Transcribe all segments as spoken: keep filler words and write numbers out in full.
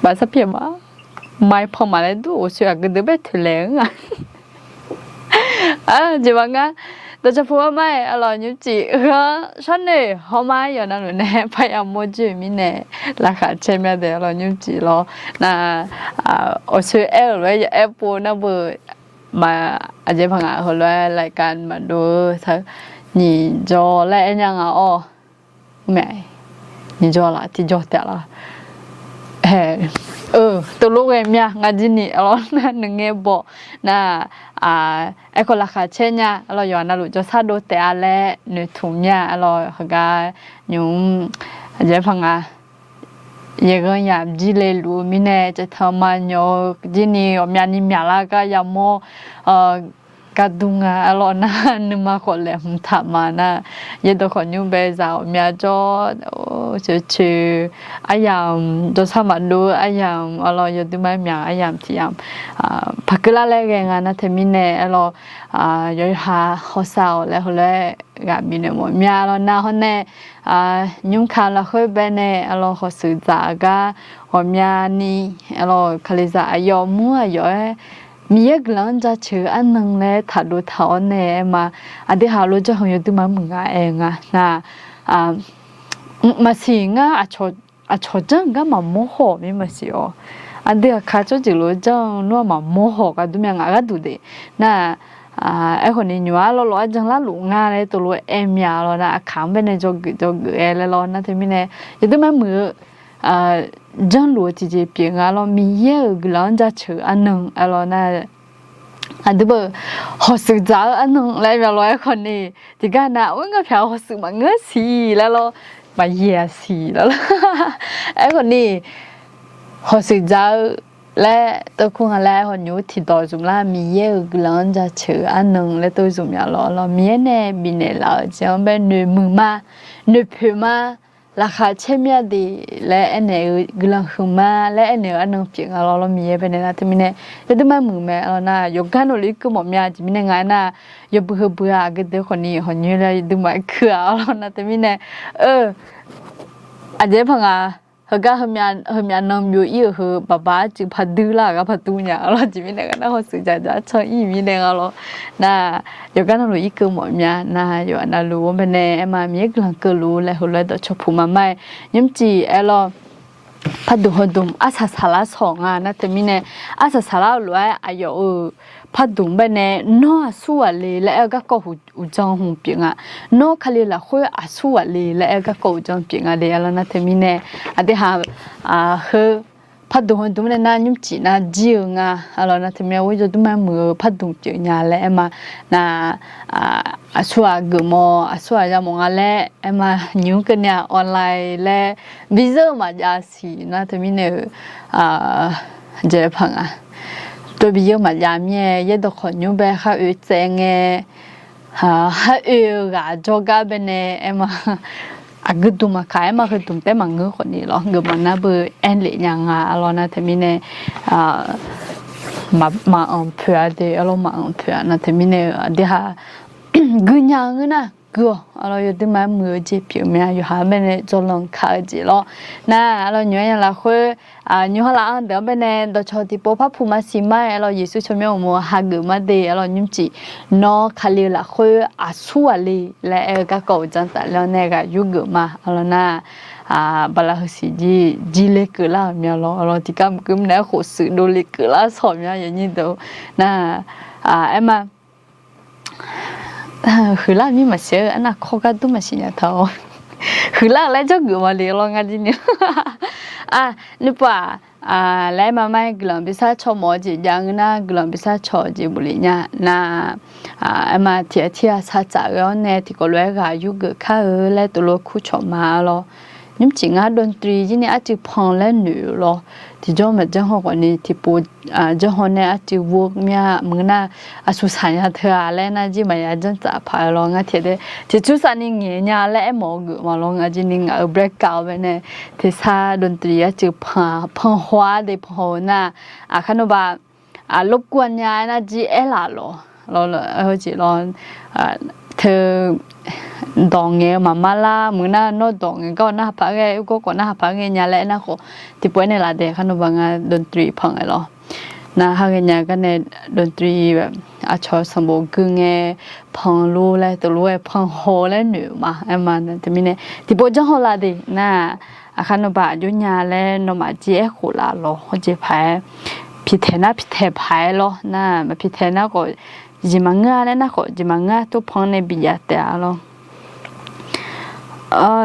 Aqsar pyeuf ma, mai panq maqlaer dur, awqsoe aqgeu deuq bae toeqlaeq-anr-aq. Aqjeq baq ngar, dawqcawq puq mar mar-aer arlawq nymrcif heu-anr shawrnoeq hawr mar yawf navluf nae parya mawr joe mirnae, laqkhaq caer mya dae arlawq nymrcif lawr. Nar, awqsoe aer-euq lof-aer ya aer pov nar beu, aqjeq paq ngaq heulof-aer รายการ maqdov-eu teu, nyiq jawr laer aer nya nga-awr. Nyiq jawr laf tiqjawr taef laf. Teulof ghae mya ngar jir ni arlawq nar, noeqngae bawq nar, aerkhawf laqkhaq caer nya arlawq, yawqha navluf jawrshar dov taef-a laer noeqtmq mya arlawq. Heugar nymq-mr aqjeq paq ngaq, yaeqghanq yamq jir le luf-eu mirnae caevtanq maqnyawq-eu jir ni ghawqmyani myaqlar gar yamawr gar dur nga arlawq nar, nuima khawf laeqhmq taq ma nar, yaerdawq khawf nymr bae zaq ghawqmya jawr, coeq coeq aryamq jawrshar maqdov-eu aryamq arlawq, yawduimar myaq aryamq tiq yamq paqkeuv lar laer ghae nga nar teumirnae arlawq, yawqha hawsav-awq laer heulof-aer ghaq bifnaeq mawf mya lawr nar hawr nae, nymr kamq lafkhoer bae nae arlawq hawshuif dzaq-eu gar ghawqmyani arlawq kalizaq aqyawf mur aqyawf-aer Miqyaer guiqlanq-anr jaceuq-eu arnan laer taqdov taq-awr nae aer ma. Aqdui haq lof janrhaq yawduimar muiq nga aer nga nar, maqsiq ngar aqcawq janr gar maqmawr haw mir maqsiq-awr, aqdui aqkaq tsawrjeuq lof-aer janr nmr-aq maqmawr haw gar dur mya ngaq gharduq de nar, aerkhawf ni nymq-ar lawvlof-aer janlar luf nga laer teulof-aer aer mya lawr nar, aqkaq-anr bae nae dzawgeuf dzawgeuf-aer laer lawr nar teumirnae, yawduimar muiq-eu janrluf-eu tiqjeq pyeuf nga lawr, Miqyaer-euq guiqlanq-anr jaceuq-eu arnan aer lawr nar, aqdui beu hawshuif dzaq-eu arnan laer mya lawr aerkhawf ni, tiqgar nar oer ngar pyaq hawshuif maqngeur siq laer lawr, maqyaeq-a siq laer lawr, aerkhawf ni hawshuif dzaq-eu laer teukur nga laer hawnymr tiqdawq zmq lar, Miqyaer-euq guiqlanq-anr jaceuq-eu arnan laer teu zmq mya lawr lawr, Miqyaer nae bifnaeq laf-euq jeq-anr bae noeqmuiq ma, noeqpoeq ma, laqkhaq caer mya de laer aernaeq-eu guiqlanq huiq ma laer aernaeq-eu arnan pyeuf nga lawr lawr, Miqyaer bae nae nar teumirnae, yawduimar muiq mae lawr nar, yawqgar navluf irkeuv mawf mya jeq mirnae nga aernar, yawbui heubui-aq aqgeu deuq khawf ni hawnymr laer yawduimar aer kuir-a lawr nar teumirnae, eu, aqjeq paq ngaq, heugar heumyav nan byov-ir-euq heu baqbaq arcuiv paqdui lar-aq gar paqdur nya lawr jeq mirnae nga nar, hawshuif dzaq dzaq can-ir mirnae nga lawr nar, yawqgar navluf irkeuv mawf mya nar, yawqha navluf-anr bae nae aer ma, Miqyaer guiqlanq keuvluf laer heulof-aer dawqcawq puq ma mar-aer, nymrcif aer lawr, pardmq heudmq arsaq saqlar sawq nga nar teumirnae, arsaq saqlar-eu lof-aer aqyawf-euq pardmq bae nae, nawr aqsur ghaq le laer aer-eu garkawv uqdzan hmq pyeuf nga. Nawr Kali lafkhoer aqsur ghaq le laer aer-eu garkawv uqdzan pyeuf nga de lawr nar teumirnae, aqdui haq, heu pardmq heudmq nae nar nymrcif nar jir-eu nga lawr nar teumirnae, or yawduimar muiq-eu pardmq pyeuf nya laer aer ma nar, aqsur ghaq geufmawf aqsur ghaq yamawf nga laer aer ma, nymr keuvni-aq online laer bizeur maqjav siq nar teumirnae-eu, jeq paq nga, dov bizeur maqjav mir-aer yaerdawq khawf nymr bae khar oe tsaev ngae, khar oe-eu ghaq jawrgar bae nae aer ma, aqgeu dmq maqkaq aer ma, heudmq taef maqngeur khawf ni lawr, geufmawf nar beu aerlef nya nga lawr nar teumirnae, maqanq poeq-a de lawr, maqanq poeq-a nar teumirnae-eu aqdui haq guinya ngeur nar gui-awq lawr, yawduimar muiq-eu jeq pyeuf mae, yawqha-anr bae nae jawrlanq kaq-eu jeq lawr nar, lawr nymq-aer nya lafkhoer, nymq-ha laf-anr deuq-anr bae nae dawqcawq tiqpov par puq maqsiq mar-aer lawr, Yeqsur tsawrmyanr uqmov hageuf mar de lawr, nymrcif nawr Kali-eu lafkhoer aqsur ghaq le laer aer-eu garkawv uqdzan tafler-awr nae ghaq yurgeuf ma lawr nar, bala heusiq jir jir le keuvlar-euq mya lawr, lawr tiqgar mqkeuv mirnae aerkhof shuif dovle keuvlar sawq mya yawnyir deuq nar, aer ma, huiqlar mir maqsiq-eu arnav kawr gar dur maqsiq nya taq-awr, huiqlar-euq laer jawrgeuf maqle lawr ngar jir ni, nuipov-aq, laer ma mar-aer guiqlanq bishar caw mawf-eu jeq jav ngeur nar, guiqlanq bishar caw-eu jeq bofle nya nar, aer ma tiq ghaq tir ghaq sar tsaf ghae-awr nae tiqkawv lof-aer ghaq yurgeuf kar-eu laer tov lof kur cawq ma lawr. Nymrcif ngar ดนตรี jir ni arcuiv pan laer noeq-eu lawr. Tiqjawr maqjanr haw khawf ni tiqpov janr haw nae arcuiv vov mya maqngeur nar, aqsur saq nya teu-a laer nar jir maqya janr tsaf paq-eu lawr ngar tiq dae tiqcur sar ni ngaeq nya laer aermawf-eu geuf ma lawr ngar jir ni ngaq-euq บรรยากาศ bae nae tersar ดนตรี arcuiv pan haw-ar de pan haw-eu nar, aqkar nawr ba รบกวน nya-aer nar jir aerlaf lawq, lawr, heujeq lawr, teu dawq ngaeq-eu maqmar lar muiq nar, nawr dawq ngaeq gar-awq narhaq paq-aer ghae, oergawr khawf narhaq paq-aer ngae nya laer aernar khawf, tiqpov-aer naeqlaf de. Aqkar nawqbaq nga ดนตรี panq-aer lawr. Nar ha ghaenya gar nae ดนตรี aqcawq sanqbof gui ngae panq lor laer teulof-aer panq haw laer noeq ma. Aerma teumirnae tiqpov janr haw laf de nar, aqkar nawqbaq aqjox nya laer nawmaf jir aerkhof laf lawr. Hawjeq paq-aer piqtaeq nar piqtaeq paq-aer lawr nar, maq piqtaeq nar khawf jeq maqngeur-a laer nar khawf jeq maqngeur-a, tov panq nae bijav taef-a lawr.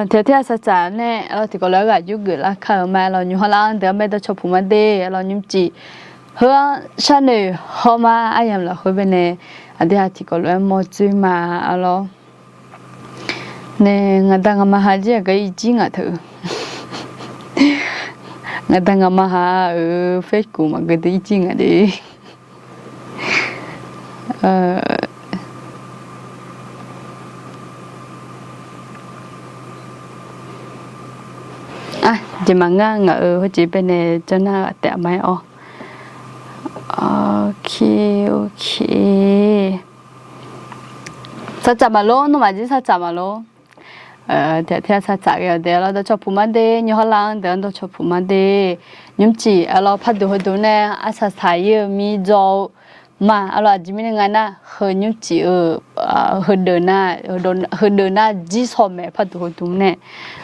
Tiqghaq tiqghaq saqtsaf nae lawr, tiqkawv lof-aer ghaq yurgeuf lar kar-euq ma. Lawr nymq hawr lar-anr deuq-anr bae dawrcawq puq mar de. Lawr nymrcif heu-anr sharnoeq haw ma. Aryamq lafkhoer bae nae aqdui-aq tiqkawv lof-aer mawr dzoer ma. Lawr nae ngaqda ngaqma ha jir aqgeu irjir ngaq teu. Ngaqda ngaqma ha-euq Facebook maqgeu dui irjir ngaq de. Jeq maqngeur ngaq-euq hawjeq bae nae janr nar ghaq taef ma-aer awr. Ok, ok. Saqtsaf maqlor, nawmaf jir saqtsaf maqlor. Tiqghaq tiqghaq saqtsaf ghae-awq de. Lawr dawrcawq puq mar de. Nymq hawr lar-anr deuq-anr dawrcawq puq mar de. Nymrcif lawr parduq heudeuq nae arsaq saq-ir-eu mir dzaw-eu ma. Lawr aqjeq mirnae nga nar, heu nymrcif-eu heudeuq nar, heudeuq nar jir shaw maeq parduq heudeuq nae.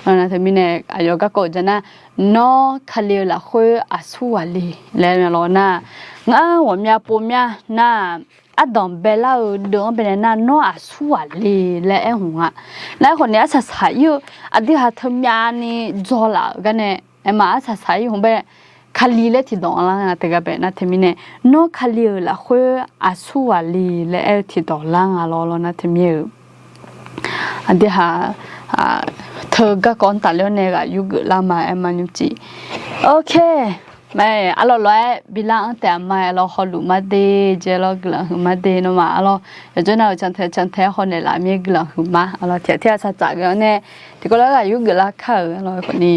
Lawr nar teumirnae aqyawf garkawv ja nar, nawr Kali-eu lafkhoer aqsur ghaq le laer lawr nar, ngar ghawqmya povmya nar, ardanq baelar-eu deuv-anr bae nae nar nawr aqsur ghaq le laer aer hmq nga. Nar aerkhawf ni arsaq saq-ir-eu aqdui ha teumyavni dzaw laf-euq gar nae, aerma arsaq saq-ir hmq bae Kali laer tiqdawq lar nga teugar bae nar teumirnae, nawr Kali-euq lafkhoer aqsur ghaq le laer aer-eu tiqdawq lar nga lawr lawr nar teumir-euq. Aqdui ha teu garkawv-anr tafler-awr nae ghaq yurgeuf lar ma. Aerma nymrcif. Ok. Mae, arlawr lof-aer bilar-anr taef-a ma. Arlawr hawluf mar de. Jeq arlawr guiqlanq huiq mar de. Nawmaf arlawr yawqjawr nav-euq cantae cantae-aer hawnaeq laf mir guiqlanq huiq ma. Arlawr tiqghaq tiqghaq saqtsaf ghae-awr nae tiqkawv lof-aer ghaq yurgeuf lar kar-euq arlawr khawf ni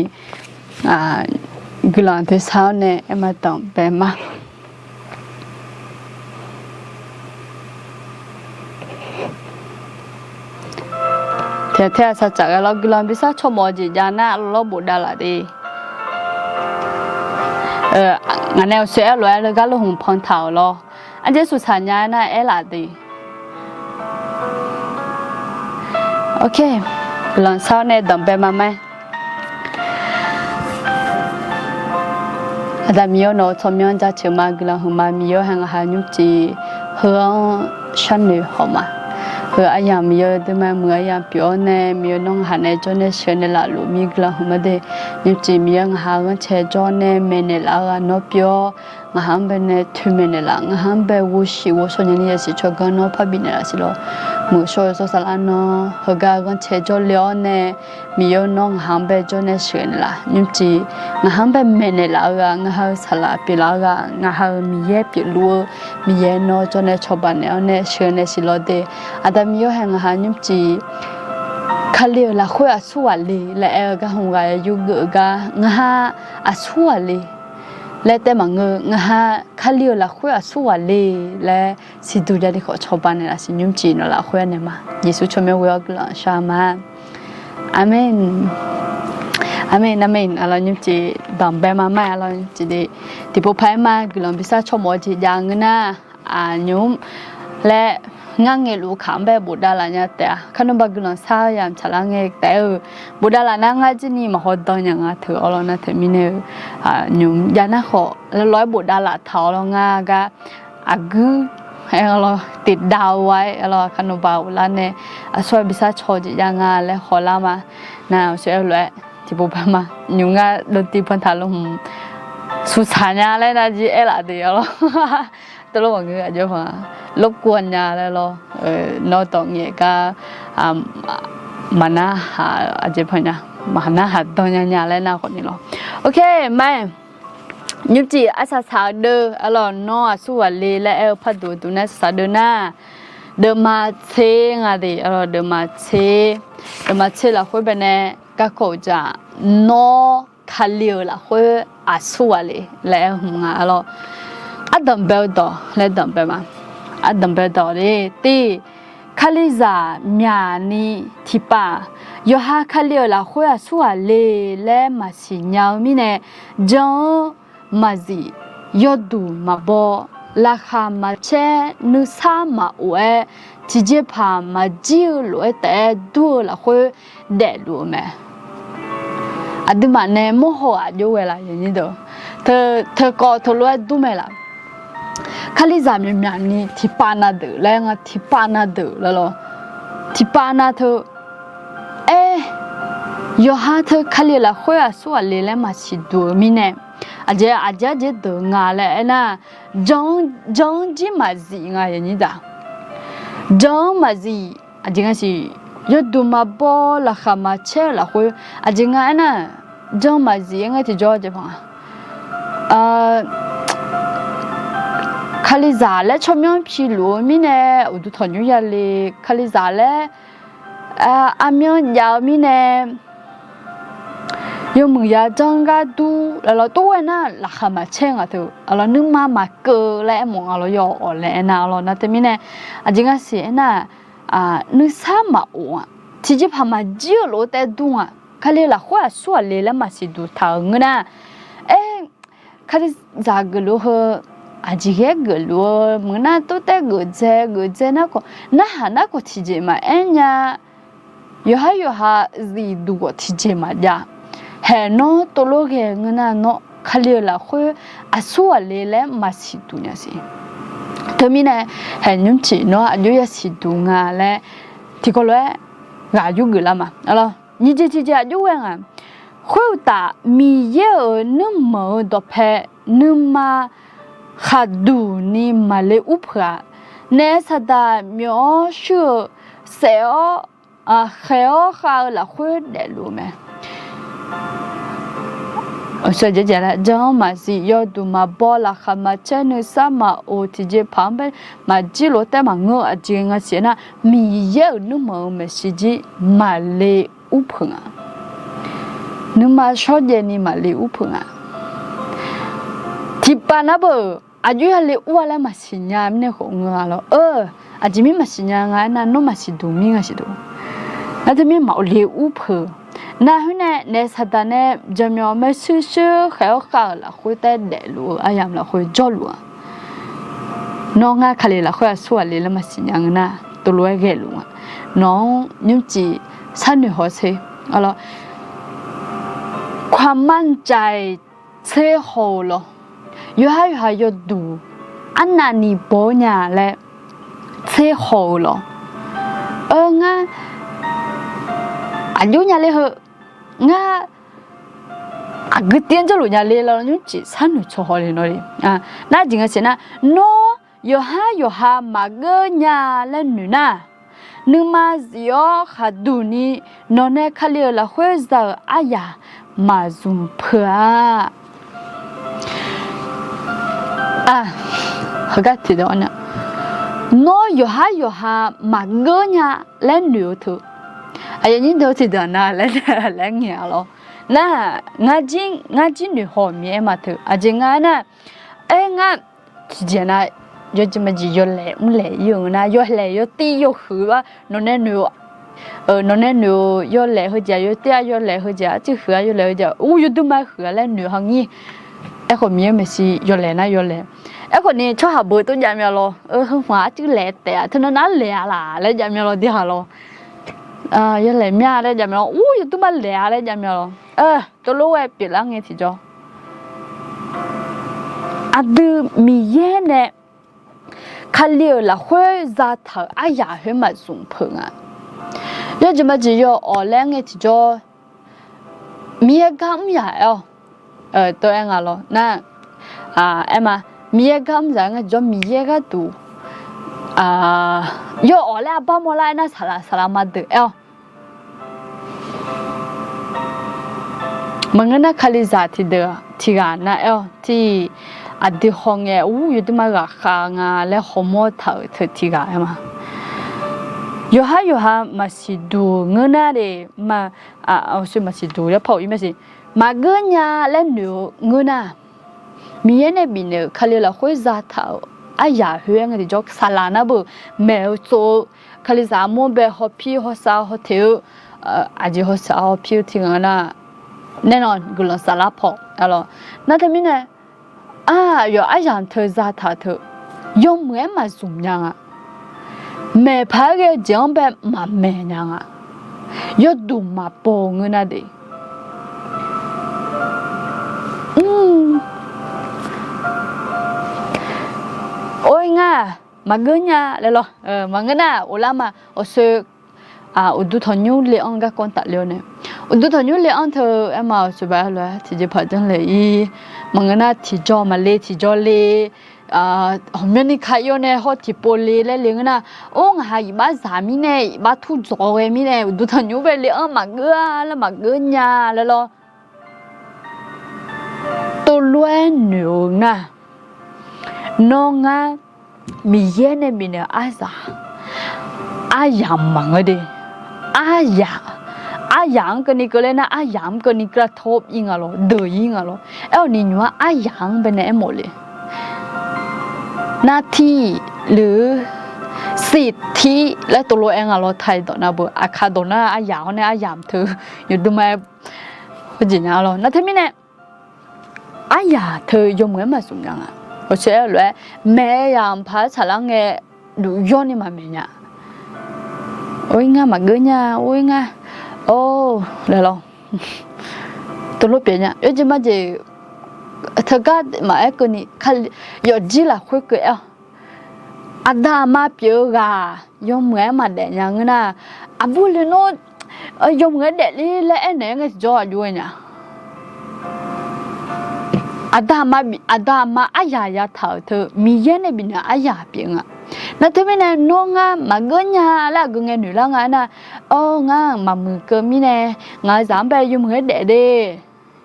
guiqlanq toeqsar-awr nae aerma danqbae ma. Tiqghaq tiqghaq saqtsaf ghae lawr guiqlanq bisar cawmawf-eu jeq jav nar arlawr bofdav laf de. Ngaq nae uqshoe aer lof-aer leugar lofhmq pan taq-euq lawr. Arjeq suqsaq nya-aer nar aer laf de. Ok, guiqlanq sar-awr nae danqbae ma ma-aer. Aqda Miqyaer nawq-eu tsawrmyanr jaceuq ma, guiqlanq huiq ma. Miqyaer hae ngaq ha nymrcif heu-anr sharnoeq haw ma. Heu aryamq Miqyaer deuq ma muiq aryamq pyeuf-awr nae Miqyaer nawr ngaq ha nae jawr nae sheuq naeq laf luf mir guiqlanq huiq ma de. Nymrcif Miqyaer ngaq ha-eu ghanrcae jawr nae maeqnaeq laf-eu ghaq nawr pyeuf-awr, ngaq ha-anr bae nae toeqmaeq naeq laf, ngaq ha-anr bae ghovshiq ghovshaw nya ni yasiq tsawrganr nawr parbi naeq laf siq lawr. Muiq shawr-eu sawrsav lar nawr heugar-eu ghanrcae jawrle-awr nae Miqyaer nawr ngaq ha-anr bae jawr nae sheuqnaeq laf. Nymrcif ngaq ha-anr bae maeqnaeq laf-eu ghaq, ngaq ha-eu saqlaq pyeuflaf-eu ghaq, ngaq ha-euq Miqyaer pyeufluf-eu Miqyaer nawr jawr nae cawba naeq-awr nae sheuqnaeq siq lawr de. Aqda Miqyaer hae ngaq ha nymrcif Kali-euq lafkhoer aqsur ghaq le laer aer-eu gar hmq ghaq yurgeuf-eu gar ngaq ha aqsur ghaq le laer taef maqngeur, ngaq ha Kali-euq lafkhoer aqsur ghaq le laer siqduq javni khawf cawba naeq laf siq. Nymrcif nawq lafkhoer naeq ma. Yeqsur tsawrmyanr ghoe-awr guiqlanq shar ma. Aqmeq. Aqmeq aqmeq. Arlawr nymrcif danqbae ma ma-aer arlawr nymrcif de. Tiqpov paq-aer ma guiqlanq bisar cawmawf-eu jeq jav ngeur nar, aqnymr laer ngar ngaeqluf kaq-anr bae bofdav laf nya taef-a. Kar nawr ba guiqlanq sar-eu yamq tsaqlar ngae taef-eu bofdav laf nar ngar jirni maqhaw dan nya nga teu-awr lawr nar teumirnae-eu, aqnymr jav nar khawf lawr-aer bofdav laf taq-awr lawr ngar gar aqguir aer-awr lawr tiqdav-eu-aer arlawr kar nawr ba ghoflar nae aqsur-aer bisar caw-eu jeq jav nga laer hawlar ma. Nar uqshoe aer-eu lof-aer tiqpov paq ma nymr ngar dovtiv pantaq lofhmq suqsaq nya laer nar jir aer laf de-awr lawr. Tawvlawr maqngeur aqjox paq lorkuv nya laer lawr. Nawr dawq ngaeq gar maqnar haq aqjeq paq nya, maqnar haq dan nya nya laer nar khawf ni lawr. Ok, ma-aer nymrcif arsaq saq-eu deuv arlawr nawr aqsur ghaq le laer aer-eu parduq duq nar arsaq saq deuv nar, deuvma tser nga de arlawr deuvma tser, deuvma tser lafkhoer bae nae garkawv uqdzaq nawr Kali-euq lafkhoer aqsur ghaq le laer aer hmq nga arlawr. Ardanq bae-eu dawq laer danq bae ma. Ardanq bae-eu dawq le tir Kalizaq myaqni tiqpav, yawqha Kali-euq lafkhoer aqsur ghaq le laer maqsiq nya-eu mirnae, jan-anr maqzif, yawduq maqbaw, laqkhaq maqcaer, nuisar maqof-aer, tiqjeqpaq maqjir-eu lof-aer taef-aer dur-eu lafkhoer daefluf-eu mae. Aqduimaf nae mawrhaw aqjox ghae laf, teu, teukawv teulof-aer dur mae laf. Kalizaq myaqmyaq ni tiqpav na deuq laer nga, tiqpav na deuq lawlawr, tiqpav na teu, aer, yawqha teu Kali-euq lafkhoer aqsur ghaq le laer maqsiq duq-eu mirnae, aqjeq aqjeq aqjeq deuq nga laer aernar, jan-anr jir maqzif nga, aqyuif aqnyir deuq. Jan-anr maqzif, aqjeq nga siq, yawduq maqbaw, laqkhaq maqcaer-eu lafkhoer, aqjeq nga aernar, jan maqzif-aer ngae tiqjawr jeq paq nga. Kalizaq laer tsawrmyanr piluf-eu mirnae, uqduq tanqnymr yale, Kalizaq laer armyanr jav-eu mirnae, yawmuiq ya janr gar dur lawlawr, tov-aer nar laqkhaq maqcaer nga teu, aqlawr nuima maqkeuv laer aermawf nga lawr, yawawq laer aernar lawr. Nar teumirnae, aqjeq nga siq aernar, nuisar maqof-aq, tiqjeqpaq maqjir-eu lof-aer taef dur nga. Kali-euq lafkhoer aqsur ghaq le laer maqsiq duq taq-euq ngeur nar, aer, Kalizaq geufluf heu, aqjeq ghae geufluf-eu meuq nar, tov taef geufdzae geufdzae nar khawf, narhaq nar khawf tiqjeq maqaer nya. Yawqhar yawqha zifduq khawf tiqjeq maqjav. Haeq nawr tovlof ghae ngeur nar, nawr Kali-euq lafkhoer aqsur ghaq le laer maqsiq duq nya siq. Teumirnae, haeq nymrciq nawr aqjox yasiq duq nga laer tiqkawv lof-aer ghaq yurgeuf lar ma. Nyiq jeq tiqjeq aqjox ghae nga. Khoeruqtaf, Miqyaer-euq nuirmanq-eu dawqpae nuima khaqduq ni maqle ur peuq-a. Naef saqdaq myawf-awr shuir-eu, saef-awr, khaeq-awr khav-eu lafkhoer daefluf-eu mae. Jan-anr maqzif, yawduq maqbaw, laqkhaq maqcaer, nuisar maqof, tiqjeqpaq-anr maqjir lof-aer taef maqngeur-eu aqjeq nga siq aernar, Miqyaer-euq nuirmanq-eu maeqshi jir maqle ur peuq nga. Nuima shawrjaev ni maqle ur peuq nga. Tiqpav nar beu, aqjox yale ur-a laer maqsiq nya mirnae khawf ngeur-a lawr. Aqjeq mir maqsiq nya nga aernar, nawr maqsiq duq mir nga siq duq. Nar teumirnae maqle ur peuq. Nar khoernae naef saqdaq nae jaqmyawf maershuir shuir khaeq-awr khav-euq lafkhoer taef daefluf-eu aryamq lafkhoer jawrluf-a. Nawr ngar Kali lafkhoer aqsur ghaq le laer maqsiq nya ngeur nar, tovlof-aer ghaeluf nga. Nawq-anr nymrcif sharnoeq hawsher. ความมั่นใจ tser haw-eu lawr. Yawqhar yawqha yawduq arnavni baw-awr nya laer tser haw-eu lawr. Ngar aqjox nya ler heu, ngar aqgeu tiv-anr jawrluf nya ler lawr, nymrcif sharnoeq tsawq haw le nawr le. Nar aqjeq nga siq nar, nawr yawqhar yawqha maqgeur nya laer noeq nar, nuima zif-awr khaqduq ni nawqnae Kali-euq lafkhoer za-euq aryaq maqzmq peuq-a. Heugar tiqdeuq-a, nawr yawqhar yawqha maqgeur nya laer noeq-eu teu, aqyuif aqnyir deuq tiqdeuq-a nar laer ngaeq-a lawr. Nar, ngar jir noeq haw-euq Miqyaer ma teu aqjeq nga aernar, aer ngar tiqjeq nar, yawjeq maqjeq yawlaeq mrlaeq ir-eu nar, yawlaeq yawtiv yawhuiq-a nawqnae noeq-eu, nawqnae noeq-eu yawlaeq heujeq-aq yawtiv-a, yawlaeq heujeq-aq arcuiv huiq-a, yawlaeq heujeq-aq ur yawduq ma huiq-a laer noeq haw ngir. Aerkhawf Miqyaer maeqshi yawlaeq nar yawlaeq. Aerkhawf ni tsawrhaq beu tov jav myav lawr, heu hmq-aq arcuiv laeq taef-a, teunav nar laeq-a laq laer jav myav lawr, dirhaq lawr. Yawlaeq myav laer jav myav lawr, ur yawduq ma laeq-a laer jav myav lawr. Tovlof-aer pyeuflar ngae tiqjawr, aqdui Miqyaer nae Kali-euq lafkhoer zataq-euq aryaq khoer maqzmq peuq nga. Yawjeq maqjeq yawawq laer ngae tiqjawr, Miqyaer gar mr yaq aer-awq. Tov-aer nga lawr nar, aer ma, Miqyaer gar mr yaq-aer ngae tiqjawr Miqyaer gharduq yawawq laer arbar mawrlar aernar, saqlaq saqlaq ma deuq aer-awq. Maqngeur nar Kalizaq tiqdeuq tiqghaq nar aer-awq, tiq aqdui hawngae ur yawduq ma ghaqkhav nga laer hawmawr taq-euq teu tiqghaq aer ma. Yawqhar yawqha maqsiq duq ngeur nar de, maqsiq duq laer paw-ir maqsiq, maqgeur nya laer noeq-eu ngeur nar, Miqyaer nae bifnaeq-euq Kali lafkhoer zataq-euq aryaq khoer-aer ngae tiqjawr saqlaq nar beu maeq-eu tsov-eu Kalizaq armur bae hawpir hawsav hawteq-eu, aqjeq hawsav hawpir-eu tiq ghaq nar, nae nawq guiqlanq saflar paw-a lawr. Nar teumirnae, aqyawf aryamq teu zataq-eu teu, yawmuiq-aer maqzmq nya nga. Maeqpaq-aer ghae-eu jeq-anr bae maqmaeq nya nga. Yawduq maqbaw ngeur nar de. Or-ir ngar maqgeur nya laer lawr. Maqngeur nar uvlanr ma awqsoe, uqduq tanqnymr le-anr garkawv tafle-awr nae, uqduq tanqnymr le-anr teu aerma awqsoe baq-aer lof-aer tiqjeqpaq janrle-ir. Maqngeur nar tiqjawr maqle tiqjawr le, ghawqmyanrni ka ir-awr nae hawr tiqpov le laer le ngeur nar, or ngaq ha iqbax zaq mirnae iqbax tur dzawq ghae mirnae uqduq tanqnymr bae le-anr maqgeur-a laer maqgeur nya laer lawr. Tov lof-aer noeq-eu nar, nawr ngar Miqyaer nae bifnaeq-eu aryaq, aryamq maqngeur de. Aryaq, aryaq-anr keuvni keuvle nar aryaq-anr keuvni keuv-a tawr-ir nga lawr, deuq-ir nga lawr. Aer-awq ni nymq-ar aryaq-anr bae nae aermawf le. Nartiq, luf, siqtiq laer tov lof-aer nga lawr. Taiq dawq nar beu, aqkaq dawq nar aryaq-awr nae aryamq teu yawdui ma-aer khoerjeq nya lawr. Nar teumirnae aryaq teu yawmuiq-aer maqzmq nya nga. Awqsoe-aer lof-aer maeq-aer yamq paq-aer tsaqlar ngae, duf yawr ni maqmaeq nya. Or-ir ngar maqgeur nya, or-ir ngar, or, laer lawr. Tov lof pyeuf nya. Yawjeq majeq teugar maqaer keuvni, yawfjir lafkhoer keuv-aer-awq. Aqda aqma pyeuf-eu ghaq yawmuiq-aer maqdaef nya ngeur nar, aqbur le nawr yawmuiq-aer daefler laer aernaeq-aer ngae tiqjawr aqjox-aer nya. Aqda aqma, aqda aqma aryaq yataq-euq teu Miqyaer nae bifnaeq aryaq pyeuf nga. Nar teumirnae nawr ngar maqgeur nya laer aqgeu ngae noeqlar nga aernar, or ngar maqmuiq keuv mirnae ngaq-euq zaq-anr bae yawmuiq-aer daef de.